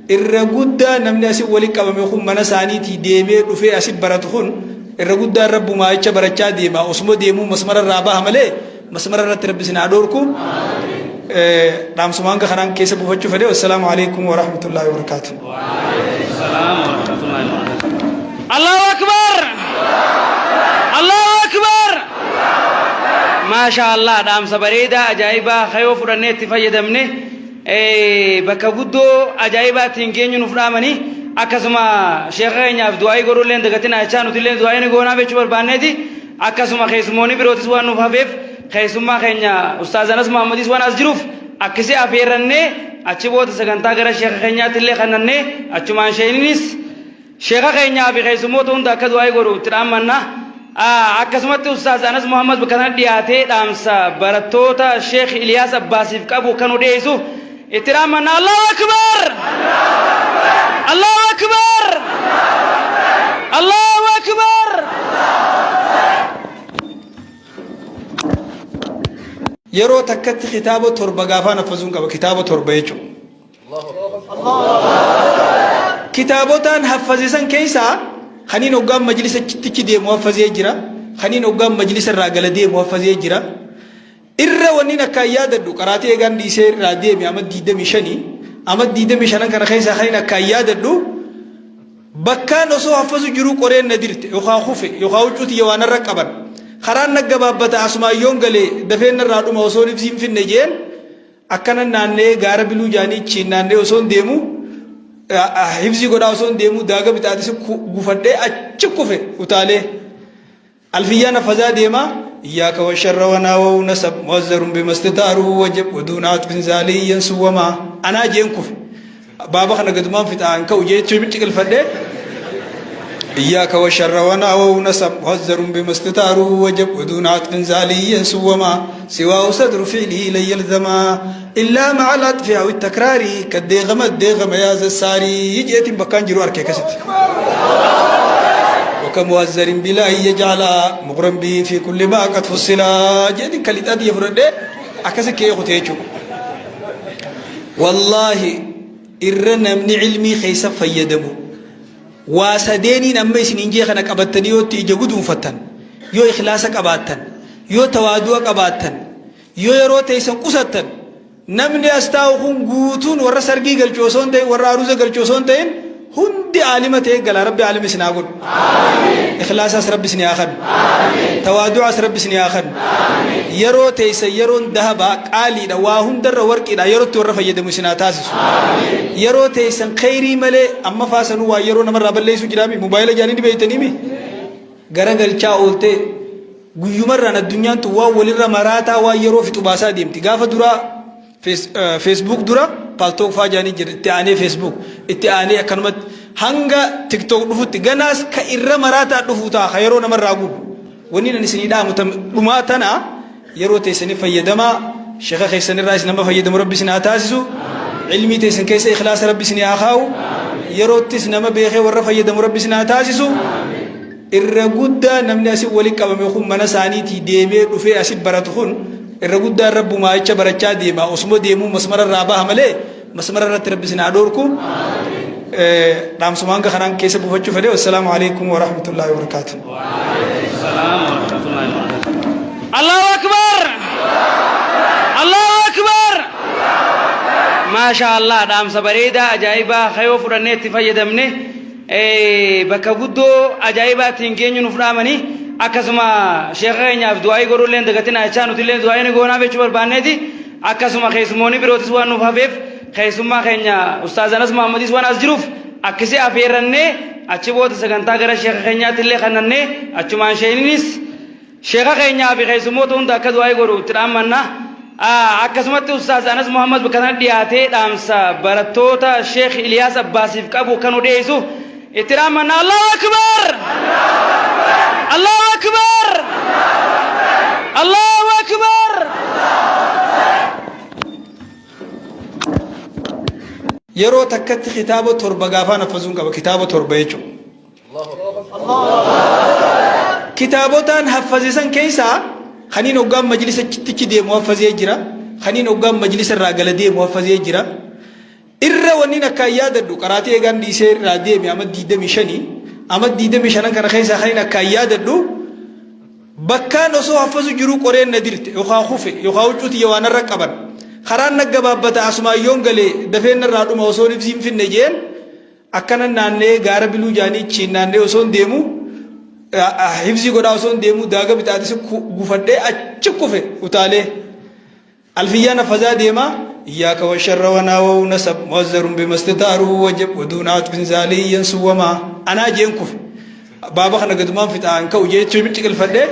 Irra guddaa namni asii walitti qabame kun mana isaaniitii deemee dhufee asi baratu kun irra guddaan Rabbumaa jecha barachaa deema. Osuma deemuu masmara irraa baha malee masmara irratti Rabbi isin haa dhoorku. Dhaamsuma hanga kanaan keessa buufachuu fedhe. Wassalaamu alaikum warahmatullaahi wabarakaatuh. Allahu Akbar! Allahu Akbar! Maasha Allah, dhaamsa bareedaa ajaa'ibaa kayoo fudhannee itti fayyadamne bakka guddoo ajaa'ibaa ittiin geenyu nuuf dhaamanii, akkasuma sheeka keenyaaf du'aayii godhuullee dagatinaa jechaa, nuti illee du'aayii ni goonaaf jechuu barbaanneeti. Akkasuma keessummoonni birootis waan nuuf hafeef, keessummaa keenya Ustaaz Anas Muhammadis waan as jiruuf akkasii afeerrannee, achi booda sagantaa gara sheeka keenyaatti illee kannannee, achumaan sheeninis sheeka keenyaa fi keessummoota hunda akka du'aayii godhu itti dhaammanna. Akkasumatti Ustaaz Anas Muhammad bakka kana dhiyaatee dhaamsa barattoota Sheekh Iliyaas Abbaasiif qabu kan nu dhiyeessu itti dhaammanna. Allahu Akbar! Allahu Akbar! Allahu Akbar! Yeroo takkatti kitaaba torba gaafaan haffazuun qaba. Kitaaba torba jechuudha. Kitaabotaan haffaze san keessaa kaniin hoggaan majlisa tichi deemu haffazee jira. Kaniin hoggaan majlisa irraa gala deemu haffazee jira. Irra wannin akkaan yaadadhu qaraatii eegaan dhiisee irraa deeme ama 25 ama 25 kana keessaa kaniin akkaan yaadadhu bakkaan osoo haffazu jiruu qoreen na dirte yookaan kufe yookaan huccuu tiyya waa narra qaban karaan na gabaabbata asumaan yoon galee dafeen narraa dhuma osoo ibsii hin finne jeen akkana naannee gaara biluu jaanii chiin naannee osoo hin deemu hifzii godhaa osoo hin deemu daaga bixaaxisi gufadhee achi kufe utaalee Alfiyyaan haffazaa deema Iyyaaka washarra wanaawahu nasab muazzarun bimastitaaruhu wajab waduuna atfin zaaliyyan suwwamaa anaa jeen kufe baaba kana gadumaan fixaa hin ka'u jechuu ciqilfadhe إياك والشر وناووا نسب مهزر بما استتاره وجب ودون عطف زاليا سوما سواه صدر فعله لن يلزما إلا مع العطف أو التكرار كالديغم الديغم يا ذا الساري يجيت بكان جرو أركي كست وكمؤذر بلا يجعل مغرم به في كل ما قد فصلا جيت كليتات يفرد أكس كي يخوتيچو والله irra namni cilmii keessa fayyadamu waa sadeeniin amma isiniin jee kana qabattanii yoo itti ija guduunfattan yoo ikhlaasa qabaattan yoo tawaadu'a qabaattan yoo yeroo teessan qusattan Namni as taa'u kun guutuun warra sargii galchu osoo hin ta'in warra aruuza galchu osoo hin ta'in hundi aalima ta'ee gala. Rabbi aalima isin haa godhu. Ikhlaasaas Rabbi isin haa kennu. Tawaadu'aas Rabbi isin haa kennu. Yeroo teessan yeroon dahabaa qaaliidha waa hundarra warqiidha yerootti warra fayyadamu isin haa taasisu. Yeroo teessan kheyrii malee amma faasanuu waa yeroo namarraa balleessuu jiraami mobaayila jaanii ni beeytaniimi garagalchaa ooltee Guyyumarraan addunyaan tun waan walirra maraataa waan yeroo fixu baasaa deemti. Gaafa duraa Facebook dura Paltalk faa jaanii jira. Itti aanee Facebook, itti aanee akkanumatti hanga TikTok dhufutti ganaas ka irra maraataa dhufuu ta'a ka yeroo namarraa gubu. Wanni ani isinii dhaamu dhumaa tana yeroo teessanii fayyadamaa sheeka keessanirraa isin nama fayyadamu rabbi isin haa taasisu. Ilmii teessan keessa ikhlaasa rabbi isin haa kaa'u. Yeroottis nama beekee warra fayyadamu rabbi isin haa taasisu. Irra guddaa namni asi wali qabame kun mana isaaniitii deemee dhufee asi baratu kun irra guddaan rabbumaa jecha barachaa deema osuma deemuu masmara irraa baha malee masmara irratti rabbi isin haa dhoorku. Dhaamsuma hanga kanaan keessa buufachuu fedhe. Wassalaamu alaikum wa rahmatullahi wa barakaatuh. Allahu Akbar! Allahu Akbar! Maasha Allah dhaamsa bareedaa ajaa'ibaa kayoo fudhannee itti fayyadamne Bakka guddoo ajaa'ibaa ittiin geenyu nuuf dhaamanii akkasuma sheekha keenyaaf du'aa'ii godhuu illee dagatinaa jechaa nuti illee du'aa'ii ni goonaaf jechuu barbaanneeti akkasuma keessummoonni birootis waan nuuf hafeef keessummaa keenya Ustaaz Anas Muhammadis waan as jiruuf akkasii afeerrannee achi booda sagantaa gara sheekha keenyaatti illee kannannee achumaan sheeninis Sheekha keenyaa fi keessummoota hunda akka du'aa'ii godhu itti dhaammanna. Akkasumatti Ustaaz Anas Muhammad bakka kana dhiyaatee dhaamsa barattoota Sheekh Iliyaas Abbaasiif qabu akka nu dhiyeessu itti dhaammanna. Allahu Akbar! Allahu Akbar! Allahu Akbar! Yeroo takkatti kitaaba torba gaafaan haffazuun qaba. Kitaaba torba jechuudha. Kitaabotaan haffaze san keessaa kaniin hoggaan majlisa tichi deemu haffazee jira. Kaniin hoggaan majlisa irraa gala deemu haffazee jira. Irra wanniin akkaan yaadadhu qaraatii eegaan dhiisee irraa deeme ama 25 ama 25 kana keessaa kaniin akkaan yaadadhu bakkaan osoo haffazu jiruu qoreen na dirte yookaan kufe yookaan huccuu tiyya waa narra qaban karaan na gabaabbata asumaan yoon galee dafeen narraa dhuma osoo ibsii hin finne jeen Akkana naanna'ee gaara biluu jaanii chiin naanna'ee osoo hin deemu hifzii godhaa osoo hin deemu daaga bixaaxisi gufadhee achi kufe utaalee. Alfiyyaan haffazaa deema. Iyyaaka washarra wanaawahu nasab muazzarun bimastitaaruhu wajab waduuna atfin zaaliyyan suwwamaa anaa jeen kufe. Baaba kana gadumaan fixaa hin ka'u jechuu ciqilfadhe.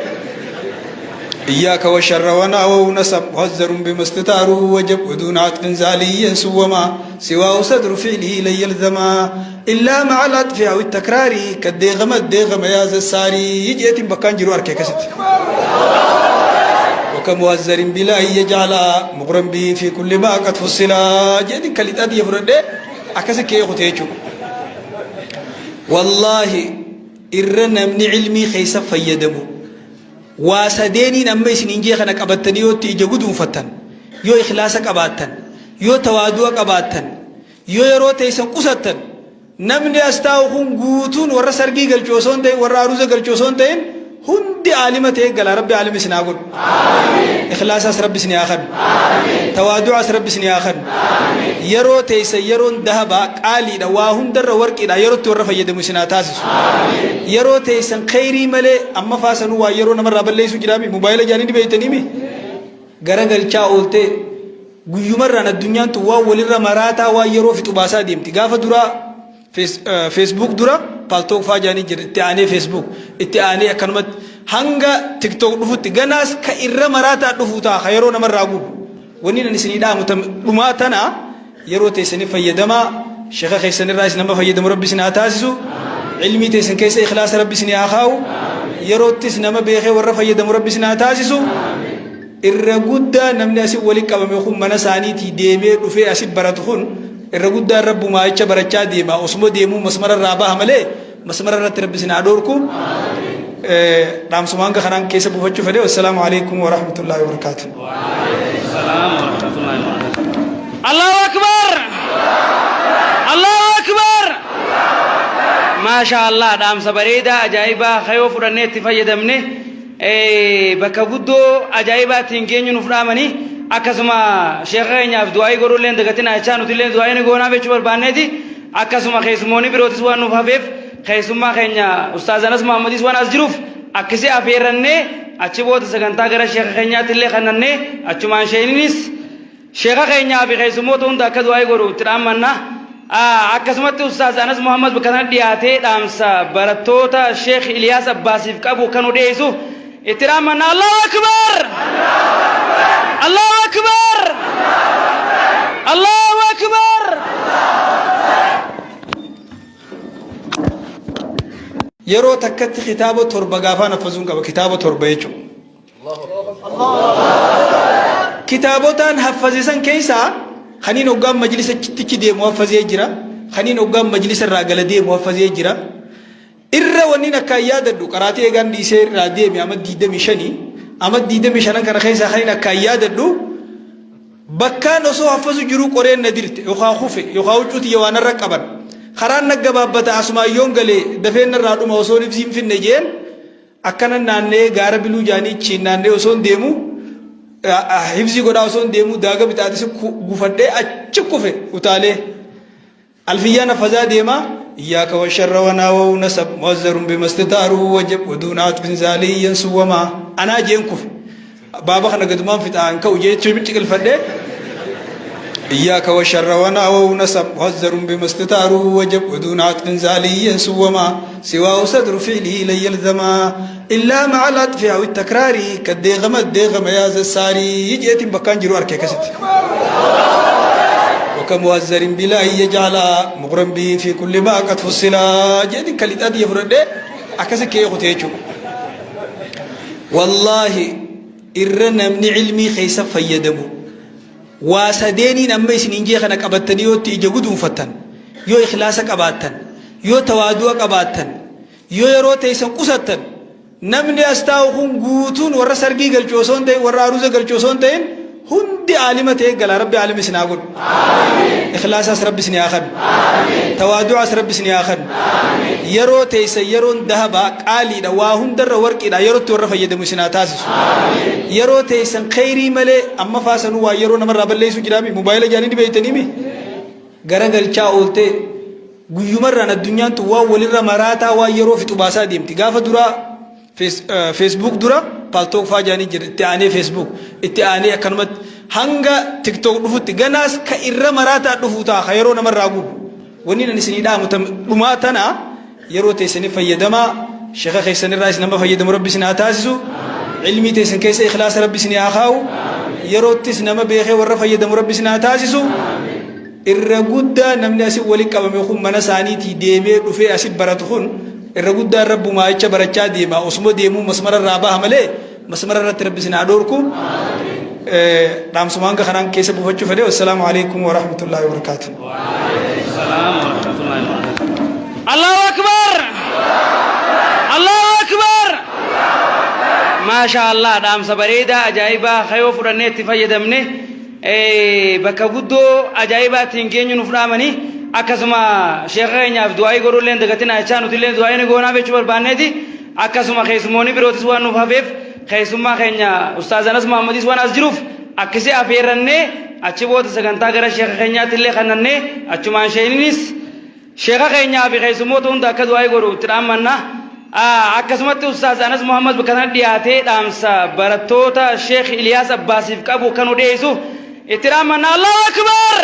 إياك والشر وناووا نسب مهزر بما استتاره وجب ودون عطف زاليا سوما سواه صدر فعله لن يلزما إلا مع العطف أو التكرار كالديغم الديغم يا ذا الساري يجيت بكان جرو أركي كست وكمهزر بلا يجعل مغرم به في كل ما قد فصلا جيت كليتات يفرد أكسك يخوتيچو والله. Irra namni cilmii keessa fayyadamu waa sadeeniin amma isiniin jee kana qabattanii yoo itti ija guduunfattan, yoo ikhlaasa qabaattan, yoo tawaadu'a qabaattan, yoo yeroo teessan qusattan, namni as taa'u kun guutuun warra sargii galchu osoo hin ta'in, warra aruuza galchu osoo hin ta'in, hundi aalima ta'ee gala. Rabbi aalima isin haa godhu. Ikhlaasaas Rabbi isin haa kennu. Tawaadu'aas Rabbi isin haa kennu. Yeroo teessan yeroon dahabaa qaaliidha, waa hundarra warqiidha, yerootti warra fayyadamu isin haa taasisu. Yeroo teessan kheyrii malee amma faasanuu waa yeroo namarraa balleessuu jiraami mobaayila jaanii ni beeytaniimi garagalchaa ooltee guyyumarraan addunyaan tun waan walirra maraataa waan yeroo fixu baasaa deemti. Gaafa duraa Facebook dura Paltalk faa jaanii jira, itti aanee Facebook, itti aanee akkanumatti hanga TikTok dhufutti, ganaas ka irra maraataa dhufuu ta'a ka yeroo namarraa gubu. Wanni nan isinii dhaamu dhumaa tana: yeroo teessanii fayyadamaa. Sheeka keessanirraa isin nama fayyadamu Rabbi isin haa taasisu. Ilmii teessan keessa ikhlaasa Rabbi isin haa kaa'u. Yeroottis nama beekee warra fayyadamu Rabbi isin haa taasisu. Irra guddaa namni asi walitti qabame kun mana isaaniitii deemee dhufee asi baratu kun irra guddaan rabbumaa jecha barachaa deema. Osuma deemuu masmara irraa baha malee masmara irratti Rabbi isin haa dhoorku. Dhaamsuma hanga kanaan keessa buufachuu fedhe. Wassalaamu alaikum wa rahmatullahi wa barakaatuh. Allahu Akbar! Allahu Akbar! Maasha Allah, dhaamsa bareedaa ajaa'ibaa kayoo fudhannee itti fayyadamne bakka guddoo ajaa'ibaa ittiin geenyu nuuf dhaamanii, akkasuma sheeka keenyaaf du'aayii godhuu illee dagatinaa jechaa, nuti illee du'aayii ni goonaaf jechuu barbaanneeti. Akkasuma keessummoonni birootis waan nuuf hafeef, keessummaa keenya Ustaaz Anas Muhammadis waan as jiruuf akkasii afeerrannee, achi booda sagantaa gara sheeka keenyaatti illee kannannee, achumaan sheeninis sheeka keenyaa fi keessummoota hunda akka du'aayii godhu itti dhaammanna. Akkasumatti Ustaaz Anas Muhammad bakka kana dhiyaatee dhaamsa barattoota Sheekh Iliyaas Abbaasiif qabu kan nu dhiyeessu itti dhaammanna. Allahu Akbar! Allahu Akbar! Allahu Akbar! Yeroo takkatti kitaaba torba gaafaan haffazuun qaba, kitaaba torba jechuudha. Kitaabotaan haffaze san keessaa kaniin hoggaan majlisa tichi deemu haffazee jira. Kaniin hoggaan majlisa irraa gala deemu haffazee jira. Irra wanniin akkaan yaadadhu qaraatii eegaan dhiisee irraa deeme ama 25, ama 25 kana keessaa kaniin akkaan yaadadhu bakkaan osoo haffazu jiruu qoreen na dirte yookaan kufe yookaan huccuu tiyya waan narra qaban, karaan na gabaabbata, asumaan yoon galee dafeen narraa dhuma, osoo ibsii hin finne jeen akkana naanna'ee gaara biluu jaanii chiin naanna'ee osoo hin deemu, hifzii godhaa osoo hin deemu, daaga bixaaxisi gufadhee achi kufe utaalee. Alfiyyaan haffazaa deema. Iyyaaka washarra wanaawahu nasab muazzarun bimastitaaruhu wajab waduuna atfin zaaliyyan suwwamaa anaa jeen kufe. Baaba kana gadumaan fixaa hin ka'u jechuu ciqilfadhee. إياك والشر وناووا نسب مهزر بما استتاره وجب ودون عطف زالي سوما سواه صدر فعله لن يلزما إلا مع العطف أو التكرار كالديغم الديغم يا ذا الساري يجئت بكان جرو أركي كست وكمؤزر بلا يجعل مغرم به في كل ما قد فصلا جئت كالإتاد يفرد أكسك كي يخطيچو. والله irra namni ilmii keessa fayyadamu waa sadeeniin amma isiniin jee kana qabattanii yoo itti ija guduunfattan, yoo ikhlaasa qabaattan, yoo tawaadu'a qabaattan, yoo yeroo teessan qusattan, namni as taa'u kun guutuun warra sargii galchu osoo hin ta'in, warra aruuza galchu osoo hin ta'in, hundi aalima ta'ee gala. Rabbi aalima isin haa godhu. Ikhlaasaas Rabbi isin haa kennu. Tawaadu'aas Rabbi isin haa kennu. Yeroo teessan yeroon dahabaa qaaliidha, waa hundarra warqiidha, yerootti warra fayyadamu isin haa taasisu. Yeroo teessan kheyrii malee amma faasanuu waa yeroo namarraa balleessuu jiraami mobaayila jaanii ni beeytaniimi garagalchaa ooltee guyyumarraan addunyaan tun waan walirra maraataa waan yeroo fixu baasaa deemti. Gaafa duraa Facebook dura Paltalk faa jaanii jira, itti aanee Facebook, itti aanee akkanumatti hanga TikTok dhufutti, ganaas ka irra maraataa dhufuu ta'a ka yeroo namarraa gubu. Wanni nan isinii dhaamu dhumaa tana: yeroo teessanii fayyadamaa. Sheeka keessanirraa isin nama fayyadamu Rabbi isin haa taasisu. Ilmii teessan keessa ikhlaasa Rabbi isin haa kaa'u. Yeroottis nama beekee warra fayyadamu Rabbi isin haa taasisu. Irra guddaa namni asi walitti qabame kun mana isaaniitii deemee dhufee asi baratu kun irra guddaan rabbumaa jecha barachaa deema. Osuma deemuu masmara irraa baha malee masmara irratti Rabbi isin haa dhoorku. Dhaamsuma hanga kanaan keessa buufachuu fedhe. Wassalaamu alaikum wa rahmatullahi wa barakaatuh. Allahu Akbar! Maashaa Allah dhaamsa bareedaa ajaa'ibaa kayoo fudhannee itti fayyadamne bakka guddoo ajaa'ibaa ittiin geenyu nuuf dhaamanii akkasuma sheekha keenyaaf du'aa'ii godhuu illee dagatinaa jechaa nuti illee du'aa'ii ni goonaaf jechuu barbaanneeti akkasuma keessummoonni birootis waan nuuf hafeef keessummaa keenya Ustaaz Anas Muhammadis waan as jiruuf akkasii afeerrannee achi booda sagantaa gara sheekha keenyaatti illee kannannee achumaan sheeninis Sheekha keenyaa fi keessummoota hunda akka du'aa'ii godhu itti dhaammanna. Akkasumatti Ustaaz Anas Muhammad bakka kana dhiyaatee dhaamsa barattoota Sheekh Iliyaas Abbaasiif qabu kan nu dhiyeessu itti dhaammanna. Allahu Akbar!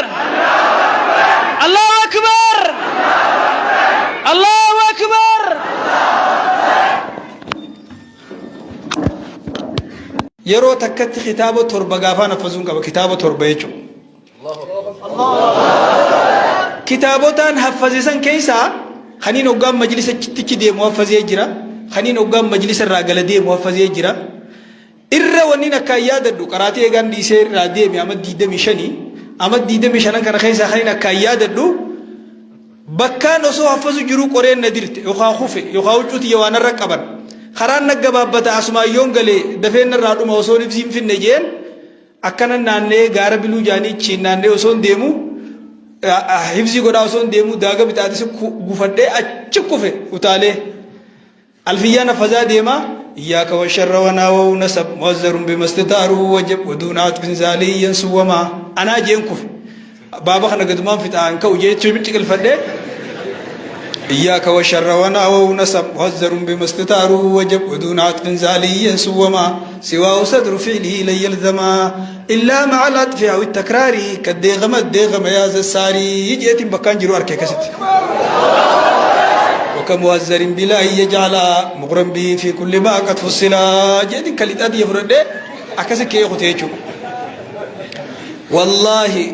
Allahu Akbar! Allahu Akbar! Yeroo takkatti kitaaba torba gaafaan haffazuun qaba kitaaba torba jechuudha. Kitaabotaan haffaze san keessaa kaniin hoggaan majlisa tichi deemu haffazee jira. Kaniin hoggaan majlisa irraa gala deemu haffazee jira. Irra wanniin akkaan yaadadhu qaraatii eegaan dhiisee irraa deeme ama 25 ama 25 kana keessaa kaniin akkaan yaadadhu bakkaan osoo haffazu jiruu qoreen na dirte yookaan kufe yookaan huccuu tiyya waan narra qaban karaan na gabaabbata asumaan yoon galee dafeen narraa dhuma osoo ibsii hin finne jeen Akkanan naanna'ee gaara biluu jaanii achiin naanna'ee osoon deemu hifzii godhaa osoon deemu daaga bixaaxisi gufadhee achi kufe utaalee. Alfiyyaan haffazaa deema. Iyyaaka washarra wanaawahu nasab muazzarun bimastitaaruhu wajab waduuna atfin zaaliyyan suwwamaa anaa jeen kufe. Baaba kana gadumaan fixaa hin ka'u jechuun ciqilfadhee إياك والشر وناووا نسب مهزر بما استتاره وجب ودون عطف زالي سوما سواه صدر فعله لن يلزما إلا مع العطف أو التكرار كالديغم الديغم يا ذا الساري يجيت بكان جرو أركي كست وكمهزر بلا يجعل مغرم به في كل ما قد فصلا جيت كالإتاد يفرد أكسك كي يخطيتشو Wallaahi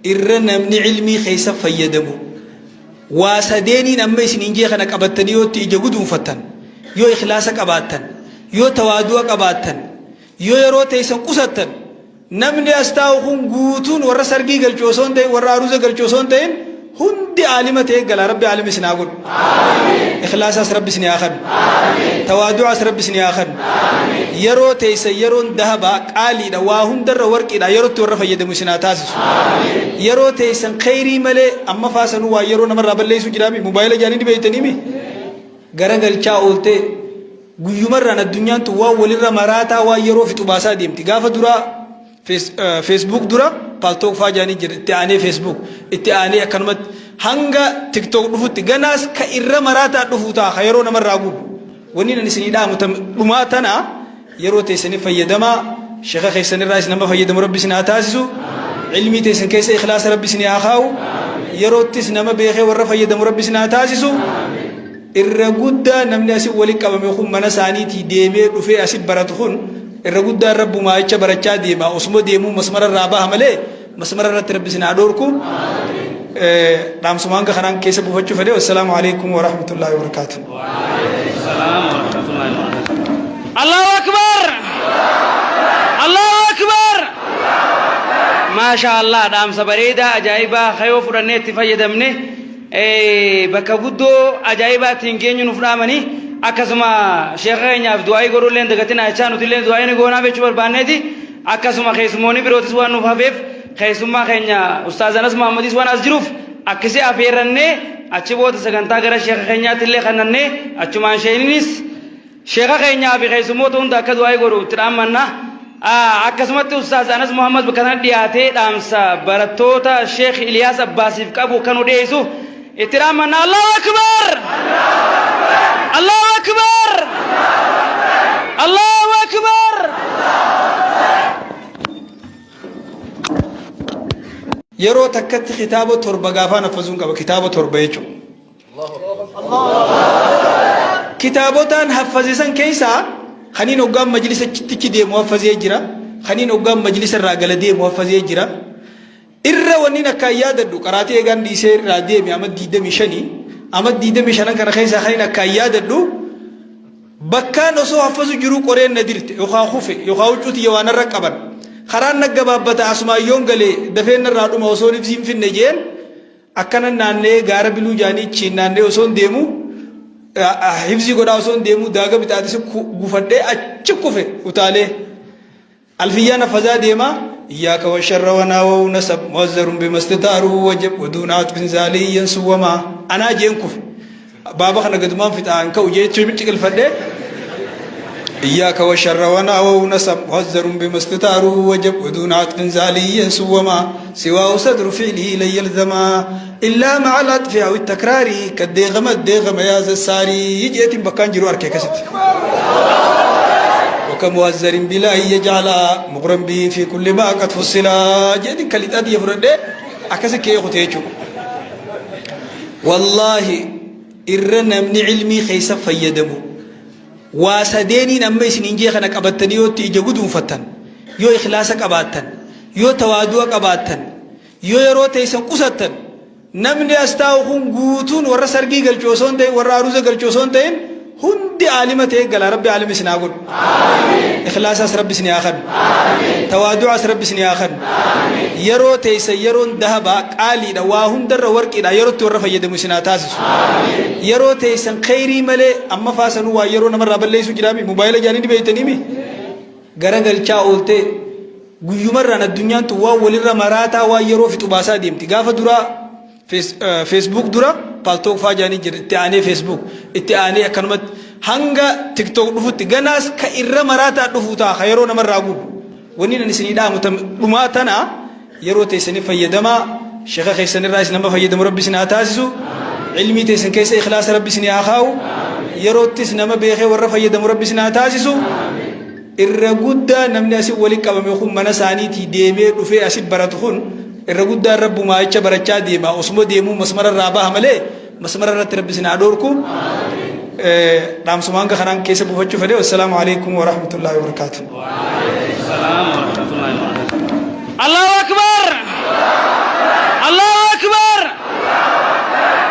irra namni cilmii keessa fayyadamu waa sadeeniin amma isiniin jee kana qabattanii yoo itti ija guduunfattan, yoo ikhlaasa qabaattan, yoo tawaadu'a qabaattan, yoo yeroo teessan qusattan, namni as taa'u kun guutuun warra sargii galchu osoo hin ta'in, warra aruuza galchu osoo hin ta'in, hundi aalima ta'ee gala. Rabbi aalima isin haa godhu. Ikhlaasaas Rabbi isin haa kennu. Tawaadu'aas Rabbi isin haa kennu. Yeroo teessan yeroon dahabaa qaaliidha waa hundarra warqiidha yerootti warra fayyadamu isin haa taasisu. Yeroo teessan kheyrii malee amma faasanuu waa yeroo namarraa balleessuu jiraami mobaayila jaanii ni beeytaniimi garagalchaa ooltee guyyumarraan addunyaan tun waan walirra maraataa waan yeroo fixu baasaa deemti. Gaafa duraa Facebook dura Paltalk faa jaanii jira itti aanee Facebook itti aanee akkanumatti hanga TikTok dhufutti ganaas ka irra maraataa dhufuu ta'a ka yeroo namarraa gubu. Wanni nan isinii dhaamu dhumaa tana yeroo teessanii fayyadamaa sheeka keessanirraa isin nama fayyadamu rabbi isin haa taasisu ilmii teessan keessa ikhlaasa rabbi isin haa kaa'u yeroottis nama beekee warra fayyadamu rabbi isin haa taasisu. Irra guddaa namni asi wali qabame kun mana isaaniitii deemee dhufee asi baratu kun irra guddaan rabbumaa jecha barachaa deema osuma deemuu masmara irraa baha malee masmara irratti rabbi isin haa dhoorku. Dhaamsuma hanga kanaan keessa buufachuu fedhe. Wassalaamu alaikum wa rahmatullahi wa barakaatuh. Allahu Akbar! Allahu Akbar! Maasha Allah dhaamsa bareedaa ajaa'ibaa kayoo fudhannee itti fayyadamne bakka guddoo ajaa'ibaa ittiin geenyu nuuf dhaamanii akkasuma sheekha keenyaaf du'aa'ii godhuu illee dagatinaa jechaa nuti illee du'aa'ii ni goonaaf jechuu barbaanneeti akkasuma keessummoonni birootis waan nuuf hafeef keessummaa keenya Ustaaz Anas Muhammadis waan as jiruuf akkasii afeerrannee achi booda sagantaa gara sheekha keenyaatti illee kannannee achumaan sheeninis Sheekha keenyaa fi keessummoota hunda akka du'aa'ii godhu itti dhaammanna. Akkasumatti Ustaaz Anas Muhammad bakka kana dhiyaatee dhaamsa barattoota Sheekh Iliyaas Abbaasiif qabu kan nu dhiyeessu itti dhaammanna. Allahu Akbar! Allahu Akbar! Allahu Akbar! Yeroo takkatti kitaaba torba gaafaan haffazuun qaba kitaaba torba jechuudha. Kitaabotaan haffaze san keessaa kaniin hoggaan majlisa tichi deemu haffazee jira. Kaniin hoggaan majlisa irraa gala deemu haffazee jira. Irra wanniin akkaan yaadadhu qaraatii eegaan dhiisee irraa deeme ama 25 ama 25 kana keessaa kaniin akkaan yaadadhu bakkaan osoo haffazu jiruu qoreen na dirte yookaan kufe yookaan huccuu tiyya waan narra qaban karaan na gabaabbata asumaan yoon galee dafeen narraa dhuma osoo ibsii hin finne jeen Akkanan naanna'ee gaara biluu jaanii achiin naanna'ee osoon deemu Hifzii godhaa osoo hin deemuu daaga bixaaxisi gufadhee achi kufe utaalee. Alfiyyaan haffazaa deemaa Iyyaaka washarra wanaawahu nasab muazzarun bimastitaaruhu wajab waduuna atfin zaaliyyan suwwamaa anaa jeen kufe. Baaba kana gadumaan fixaa hin ka'u jee ciqilfadhee إياك والشر وناووا نسب مهزر بما استتاره وجب ودون عطف زالي سوما سواه صدر فعله لن يلزما إلا مع العطف أو التكرار كالديغم الديغم يا ذا الساري جئت بكان جرو أركي كست وكمؤزر بلا يجعل مغرم به في كل ما قد فصلا جئت كالإتاد يفرد أكسك يخطيتشو Wallaahi irra namni cilmii keessa fayyadamu waa sadeeniin amma isiniin jee kana qabattanii yoo itti ija guduunfattan, yoo ikhlaasa qabaattan, yoo tawaadu'a qabaattan, yoo yeroo teessan qusattan, namni as taa'u kun guutuun warra sargii galchu osoo hin ta'in, warra aruuza galchu osoo hin ta'in, Hundi aalima ta'ee gala. Rabbi aalima isin haa godhu. Ikhlaasaas Rabbi isin haa kennu. Tawaadu'aas Rabbi isin haa kennu. Yeroo teessan yeroon dahabaa qaaliidha waa hundarra warqiidha yerootti warra fayyadamu isin haa taasisu. Yeroo teessan kheyrii malee amma faasanuu waa yeroo namarraa balleessuu jiraami mobaayila jaanii ni beeytaniimi garagalchaa ooltee guyyumarraan addunyaan tun waan walirra maraataa waan yeroo fixu baasaa deemti. Gaafa duraa Facebook dura Paltalk faa jaanii jira, itti aanee Facebook, itti aanee akkanumatti hanga TikTok dhufutti, ganaas ka irra maraataa dhufuu ta'a ka yeroo namarraa gubu. Wanni ani isinii dhaamu tan dhumaa tana, yeroo teessanii fayyadamaa. Sheeka keessanirraa isin nama fayyadamu Rabbi isin haa taasisu. Ilmii teessan keessa ikhlaasa Rabbi isinii haa kaa'u. Yeroottis nama beekee warra fayyadamu Rabbi isin haa taasisu. Irra guddaa namni asi wali qabame kun mana isaaniitii deemee dhufee asi baratu kun irra guddaan Rabbumaa jecha barachaa deema. Osuma deemuu masmara irraa baha malee masmara irratti Rabbi isin haa dhoorku. Dhaamsuma hanga kanaan keessa buufachuu fedhe. Wassalaamu alaikum wa rahmatullahi wa barakaatuh. Allahu Akbar! Allahu Akbar!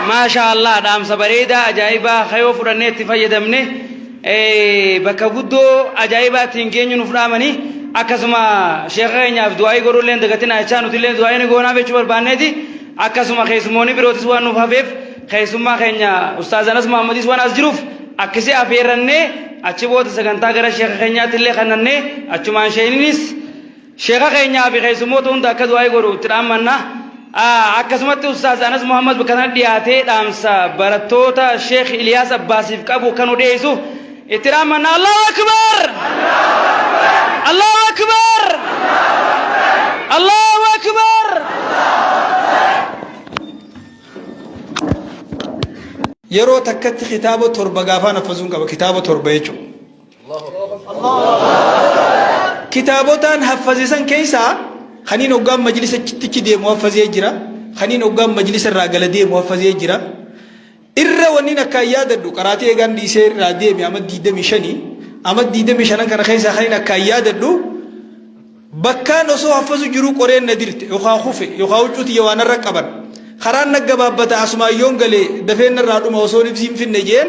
Maasha Allah, dhaamsa bareedaa ajaa'ibaa kayoo fudhannee itti fayyadamne bakka guddoo ajaa'ibaa ittiin geenyu nuuf dhaamanii, akkasuma sheekha keenyaaf du'aa'ii godhuu illee dagatinaa jechaa, nuti illee du'aa'ii ni goonaaf jechuu barbaanneeti. Akkasuma keessummoonni birootis waan nuuf hafeef, keessummaa keenya Ustaaz Anas Muhammadis waan as jiruuf akkasii afeerrannee, achi booda sagantaa gara sheekha keenyaatti illee kannannee, achumaan sheeninis sheekha keenyaa fi keessummoota hunda akka du'aa'ii godhu itti dhaammanna. Akkasumatti Ustaaz Anas Muhammad bakka kana dhiyaatee dhaamsa barattoota Sheekh Iliyaas Abbaasiif qabu kan nu dhiyeessu itti dhaammanna. Allahu Akbar! Allahu Akbar! Allahu Akbar! Yeroo takkatti kitaaba torba gaafaan haffazuun qaba. Kitaaba torba jechuudha. Kitaabotaan haffaze san keessaa kaniin hoggaan majlisa tichi deemu haffazee jira. Kaniin hoggaan majlisa irraa gala deemu haffazee jira. Irra wanniin akkaan yaadadhu qaraatii eegaan dhiisee irraa deeme ama 25, ama 25 kana keessaa kaniin akkaan yaadadhu bakkaan osoo haffazu jiruu qoreen na dirte yookaan kufe yookaan huccuu tiyya waan narra qaban karaan na gabaabbata asumaan yoon galee dafeen narraa dhuma osoo ibsiin finne jeen.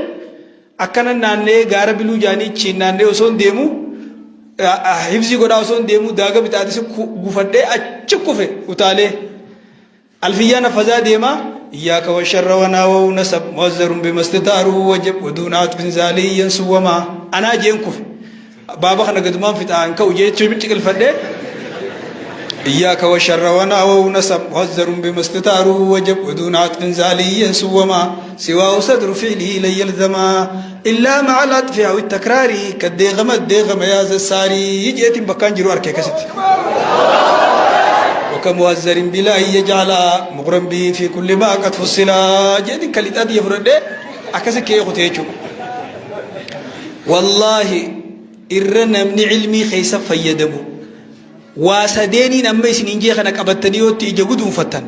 Akkana naanna'ee gaara biluu jaanii achiin naanna'ee osoo hin deemu, hifzii godhaa osoo hin deemu daaga bixaaxisi gufadhee achi kufe utaalee. Alfiyyaan haffazaa deemaa Iyyaaka washarra wanaawahu nasab muazzarun bimastitaaruhu wajab waduuna atfin zaaliyyan suwwamaa anaa jeen kufe. Baaba kana gadumaan fixaa hin ka'u jee ciqilfadhee إياك والشر وناووا نسب مهزر بما استتاره وجب ودون عطف زالي سوما سواه صدر فعله لن يلزما إلا مع العطف أو التكرار كالديغم الديغم يا ذا الساري جئت بكان جرو أركي كست وكمؤزر بلا يجعل مغرم به في كل ما قد فصلا جئت كالإتاد يفرد أكسك يخطيتشو. Wallaahi irra namni cilmii keessa fayyadamu waa sadeeniin amma isiniin jee kana qabattanii yoo itti ija guduunfattan,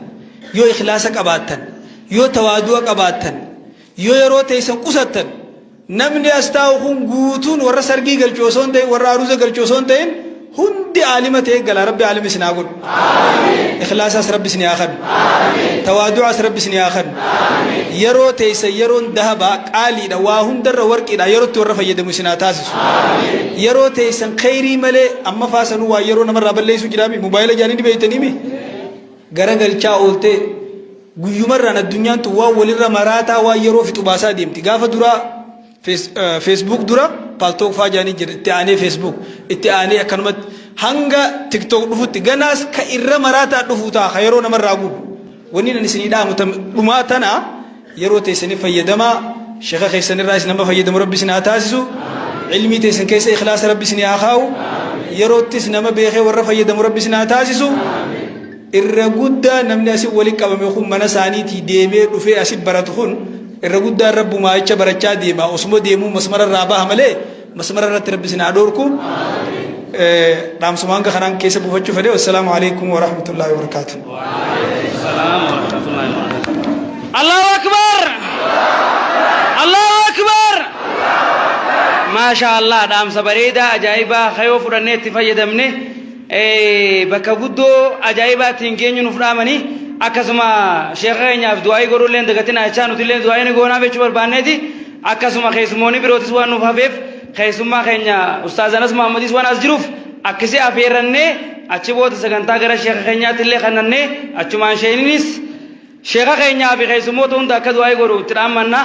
yoo ikhlaasa qabaattan, yoo tawaadu'a qabaattan, yoo yeroo teessan qusattan, namni as taa'u kun guutuun warra sargii galchu osoo hin ta'in, warra aruuza galchu osoo hin ta'in, hundi aalima ta'ee gala. Rabbi aalima isin haa godhu. Ikhlaasaas Rabbi isin haa kennu. Tawaadu'aas Rabbi isin haa kennu. Yeroo teessan yeroon dahabaa qaaliidha waa hundarra warqiidha yerootti warra fayyadamu isin haa taasisu. Yeroo teessan kheyrii malee amma faasanuu waa yeroo namarraa balleessuu jiraami mobaayila jaanii ni beeytaniimi garagalchaa ooltee. Guyyumarraan addunyaan tun waan walirra maraataa waan yeroo fixu baasaa deemti. Gaafa duraa Facebook dura Paltalk faa jaanii jira, itti aanee Facebook, itti aanee akkanumatti hanga TikTok dhufutti, ganaas ka irra maraataa dhufuu ta'a, ka yeroo namarraa gubu. Wanni nan isinii dhaamu dhumaa tana: yeroo teessanii fayyadamaa. Sheeka keessanirraa isin nama fayyadamu Rabbi isin haa taasisu. Ilmii teessan keessa ikhlaasa Rabbi isin haa kaa'u. Yeroottis nama beekee warra fayyadamu Rabbi isin haa taasisu. Irra guddaa namni asi wali qabame kun mana isaaniitii deemee dhufee asi baratu kun irra guddaan Rabbumaa jecha barachaa deema. Osuma deemuu masmara irraa baha malee masmara irratti Rabbi isin haa dhoorku. Dhaamsuma hanga kanaan keessa buufachuu fedhe. Wassalaamu alaikum warahmatullaahi wabarakaatuh. Salaam wa rahmatullahi wa barakatuh. Allahu Akbar! Allahu Akbar! Maasha Allah, dhaamsa bareedaa ajaa'ibaa kayoo fudhannee itti fayyadamne bakka guddoo ajaa'ibaa ittiin geenyu nuuf dhaamanii, akkasuma sheekha keenyaaf du'aa'ii godhuullee hin dagatinaa jechaa, nuti illee du'aa'ii ni goonaaf jechuu barbaanneeti. Akkasuma keessummoonni birootis waan nuuf hafeef, keessummaa keenya Ustaaz Anas Muhammadis waan as jiruuf akkasii afeerrannee, achi booda sagantaa gara sheekha keenyaatti illee kannannee, achumaan sheeninis sheekha keenyaa fi keessummoota hunda akka du'aa'ii godhu itti dhaammanna.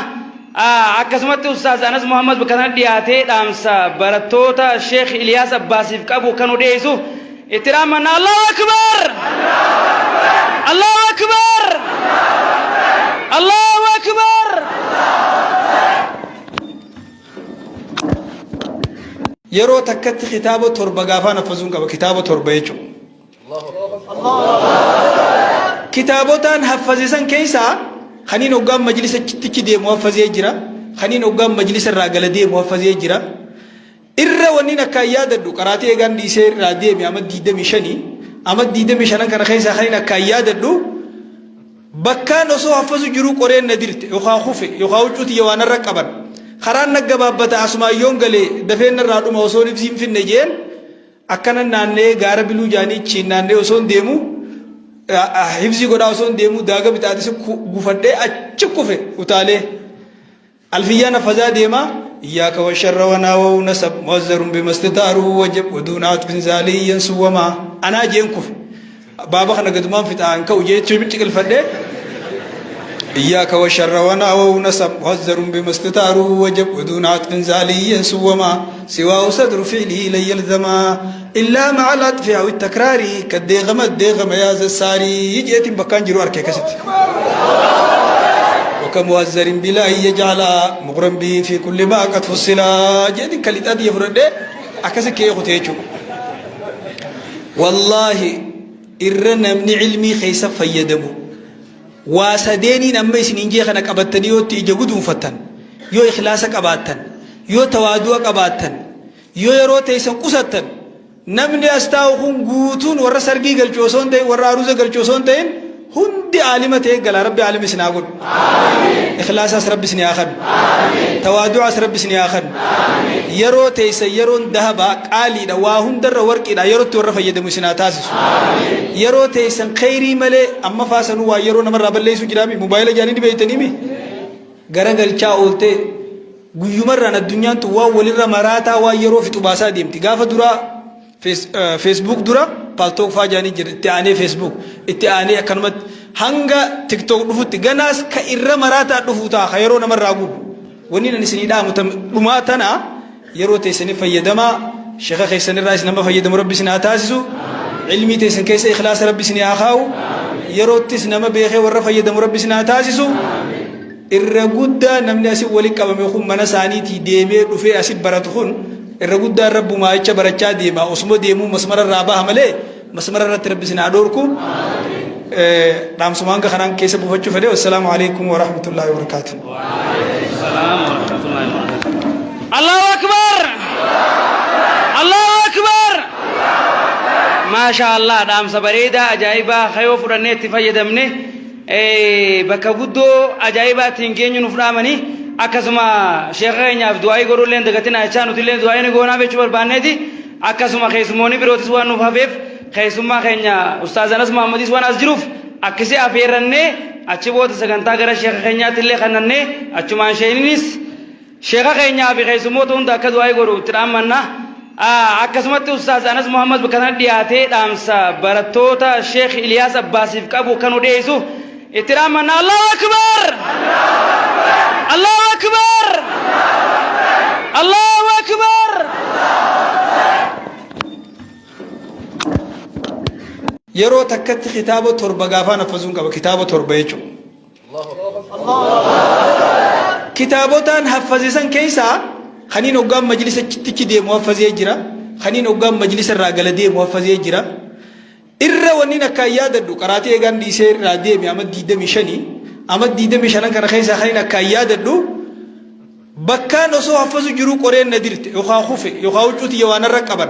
Akkasumatti Ustaaz Anas Muhammad bakka kana dhiyaatee dhaamsa barattoota Sheekh Iliyaas Abbaasiif qabu kan nu dhiyeessu itti dhaammanna. Allahu Akbar! Allahu Akbar! Allahu Akbar! Yeroo takkatti kitaaba torba gaafaan haffazuun qaba, kitaaba torba jechuudha. Kitaabotaan haffaze san keessaa kaniin hoggaan majlisa tichi deemu haffazee jira. Kaniin hoggaan majlisa irraa gala deemu haffazee jira. Irra wanniin akkaan yaadadhu, qaraatii eegaan dhiisee irraa deeme ama 25, ama 25 kana keessaa kaniin akkaan yaadadhu, bakkaan osoo haffazu jiruu qoreen na dirte yookaan kufe yookaan huccuu tiyya waan narra qaban, karaan na gabaabbata, asumaan yoon galee dafeen narraa dhuma, osoo ibsii hin finne jeen akkana naanna'ee gaara biluu jaanii chiin naanna'ee osoo hin deemu, hifzii godhaa osoo hin deemu, daaga bixaatis gufadhee achi kufe utaalee. Alfiyyaan haffazaa deema. Iyyaaka washarra wanaawahu nasab muazzarun bimastitaaruhu wajab waduuna atfin zaaliyyan suwwamaa anaa jeen kufe. Baaba kana gadumaan fixaa hin ka'u jechuun ciqilfadhee. إياك والشر وناووا نسب مهزر بما استتاره وجب ودون عطف زالي سوما سواه صدر فعله لن يلزما إلا مع العطف أو التكرار كالديغم الديغم يا ذا الساري يجيت بكان جرو أركي كست وكمؤزر بلا يجعل مغرم به في كل ما قد فصلا جيت كالإتاد يفرد أكسك كي يخطيچو. والله irra namni ilmii keessa fayyadamu waa sadeeniin amma isiniin jee kana qabattanii yoo itti ija guduunfattan, yoo ikhlaasa qabaattan, yoo tawaadu'a qabaattan, yoo yeroo teessan qusattan, namni as taa'u kun guutuun warra sargii galchu osoo hin ta'in, warra aruuza galchu osoo hin ta'in, hundi aalima ta'ee gala. Rabbi aalima isin haa godhu. Ikhlaasaas Rabbi isin haa kennu, tawaadu'aas Rabbi isin haa kennu. Yeroo teessan, yeroon dahabaa qaaliidha, waa hundarra warqiidha, yerootti warra fayyadamu isin haa taasisu. Yeroo teessan kheyrii malee amma faasanuu waa yeroo namarraa balleessuu jiraami. Mobaayila jaanii ni beeytaniimi gara galchaa ooltee. Guyyumarraan addunyaan tun waan walirra maraataa waan yeroo fixu baasaa deemti. Gaafa duraa Facebook dura Paltalk faa jaanii jira, itti aanee Facebook, itti aanee akkanumatti hanga TikTok dhufutti, ganaas ka irra maraataa dhufuu ta'a, ka yeroo namarraa gubu. Wanni nan isinii dhaamu dhumaa tana: yeroo teessanii fayyadamaa. Sheeka keessanirraa isin nama fayyadamu Rabbi isin haa taasisu. Ilmii teessan keessa ikhlaasa Rabbi isin haa kaa'u. Yeroottis nama beekee warra fayyadamu Rabbi isin haa taasisu. Irra guddaa namni asi wali qabame kun mana isaaniitii deemee dhufee asi baratu kun irra guddaan Rabbumaa jecha barachaa deema. Osuma deemuu masmara irraa baha malee masmara irratti Rabbi isin haa dhoorku. Dhaamsuma hanga kanaan keessa buufachuu fedhe. Wassalaamu alaikum warahmatullaahi wabarakaatuh. Salaam wa rahmatullahi wa barakatuh. Allahu Akbar! Allahu Akbar! Maasha Allah, dhaamsa bareedaa ajaa'ibaa kayoo fudhannee itti fayyadamne bakka guddoo ajaa'ibaa ittiin geenyu nuuf dhaamanii, akkasuma sheekha keenyaaf du'aa'ii godhuullee hin dagatinaa jechaa, nuti illee du'aa'ii ni goonaaf jechuu barbaanneeti. Akkasuma keessummoonni birootis waan nuuf hafeef, keessummaa keenya Ustaaz Anas Muhammadis waan as jiruuf akkasii afeerrannee, achi booda sagantaa gara sheekha keenyaatti illee kannannee, achumaan sheeninis sheekha keenyaa fi keessummoota hunda akka du'aa'ii godhu itti dhaammanna. Akkasumatti Ustaaz Anas Muhammad bakka kana dhiyaatee dhaamsa barattoota Sheekh Iliyaas Abbaasiif qabu kan nu dhiyeessu Itti dhaammanna Allahu Akbar! Allahu Akbar! Allahu Akbar! Yeroo takkatti kitaaba 7 gaafaan haffazuun qaba kitaaba 7 jechuudha. Kitaabotaan haffaze san keessaa kaniin hoggaan majlisa tichi deemu haffazee jira. Kaniin hoggaan majlisa irraa gala deemu haffazee jira. Irra wannin akkaan yaadadhu qaraatii eegaan dhiisee irraa deeme ama 25 ama 25 kana keessaa kaniin akkaan yaadadhu bakkaan osoo haffazu jiruu qoreen na dirte yookaan kufe yookaan huccuu tiyya waa narra qaban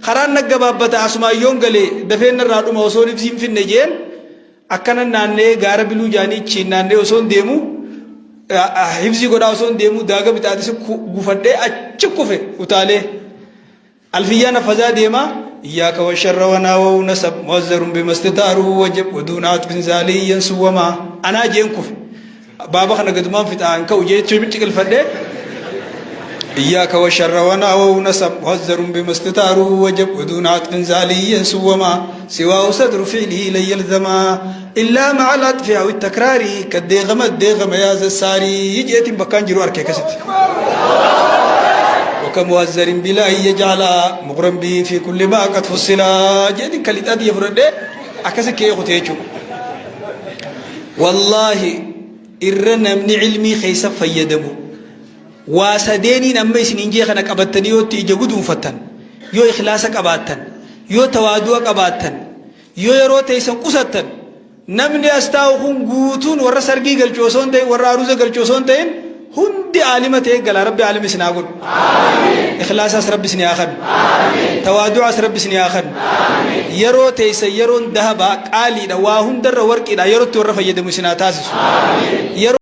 karaan na gabaabbata asumaan yoon galee dafeen narraa dhuma osoo ibsii hin finne jeen Akkanan naanna'ee gaara biluu jaanii achiin naanna'ee osoon deemu hifzii godhaa osoon deemu daaga bixaaxisa gufadhee achi kufe utaalee. Alfiyyaan haffazaa deema. Iyyaaka washarra wanaawahu nasab muazzarun bimastitaaruhu wajab waduuna atfin zaaliyyan suwwamaa anaa jeen kufe. Baaba kana gadumaan fixaa hin ka'u jechuun ciqilfadhe. إياك والشر وناووا نسب مهزر بما استتاره وجب ودون عطف زالي سوما سواه صدر فعله لن يلزما إلا مع العطف أو التكرار كالديغم الديغم يا ذا الساري يجيت بكان جرو أركي كست وكمهزر بلا يجعل مغرم به في كل ما قد فصلا جيت كالتات يفرد أكسك يخوتيچو Wallaahi irra namni ilmii keessa fayyadamu waa sadeeniin amma isiniin jee kana qabattanii yoo itti ija guduunfattan, yoo ikhlaasa qabaattan, yoo tawaadu'a qabaattan, yoo yeroo teessan qusattan, namni as taa'u kun guutuun warra sargii galchu osoo hin ta'in, warra aruuza galchu osoo hin ta'in, hundi aalima ta'ee gala. Rabbi aalima isin haa godhu. Ikhlaasaas Rabbi isin haa kennu. Tawaadu'aas Rabbi isin haa kennu. Yeroo teessan yeroon dahabaa qaaliidha, waa hundarra warqiidha, yerootti warra fayyadamu isin haa taasisu. Yeroo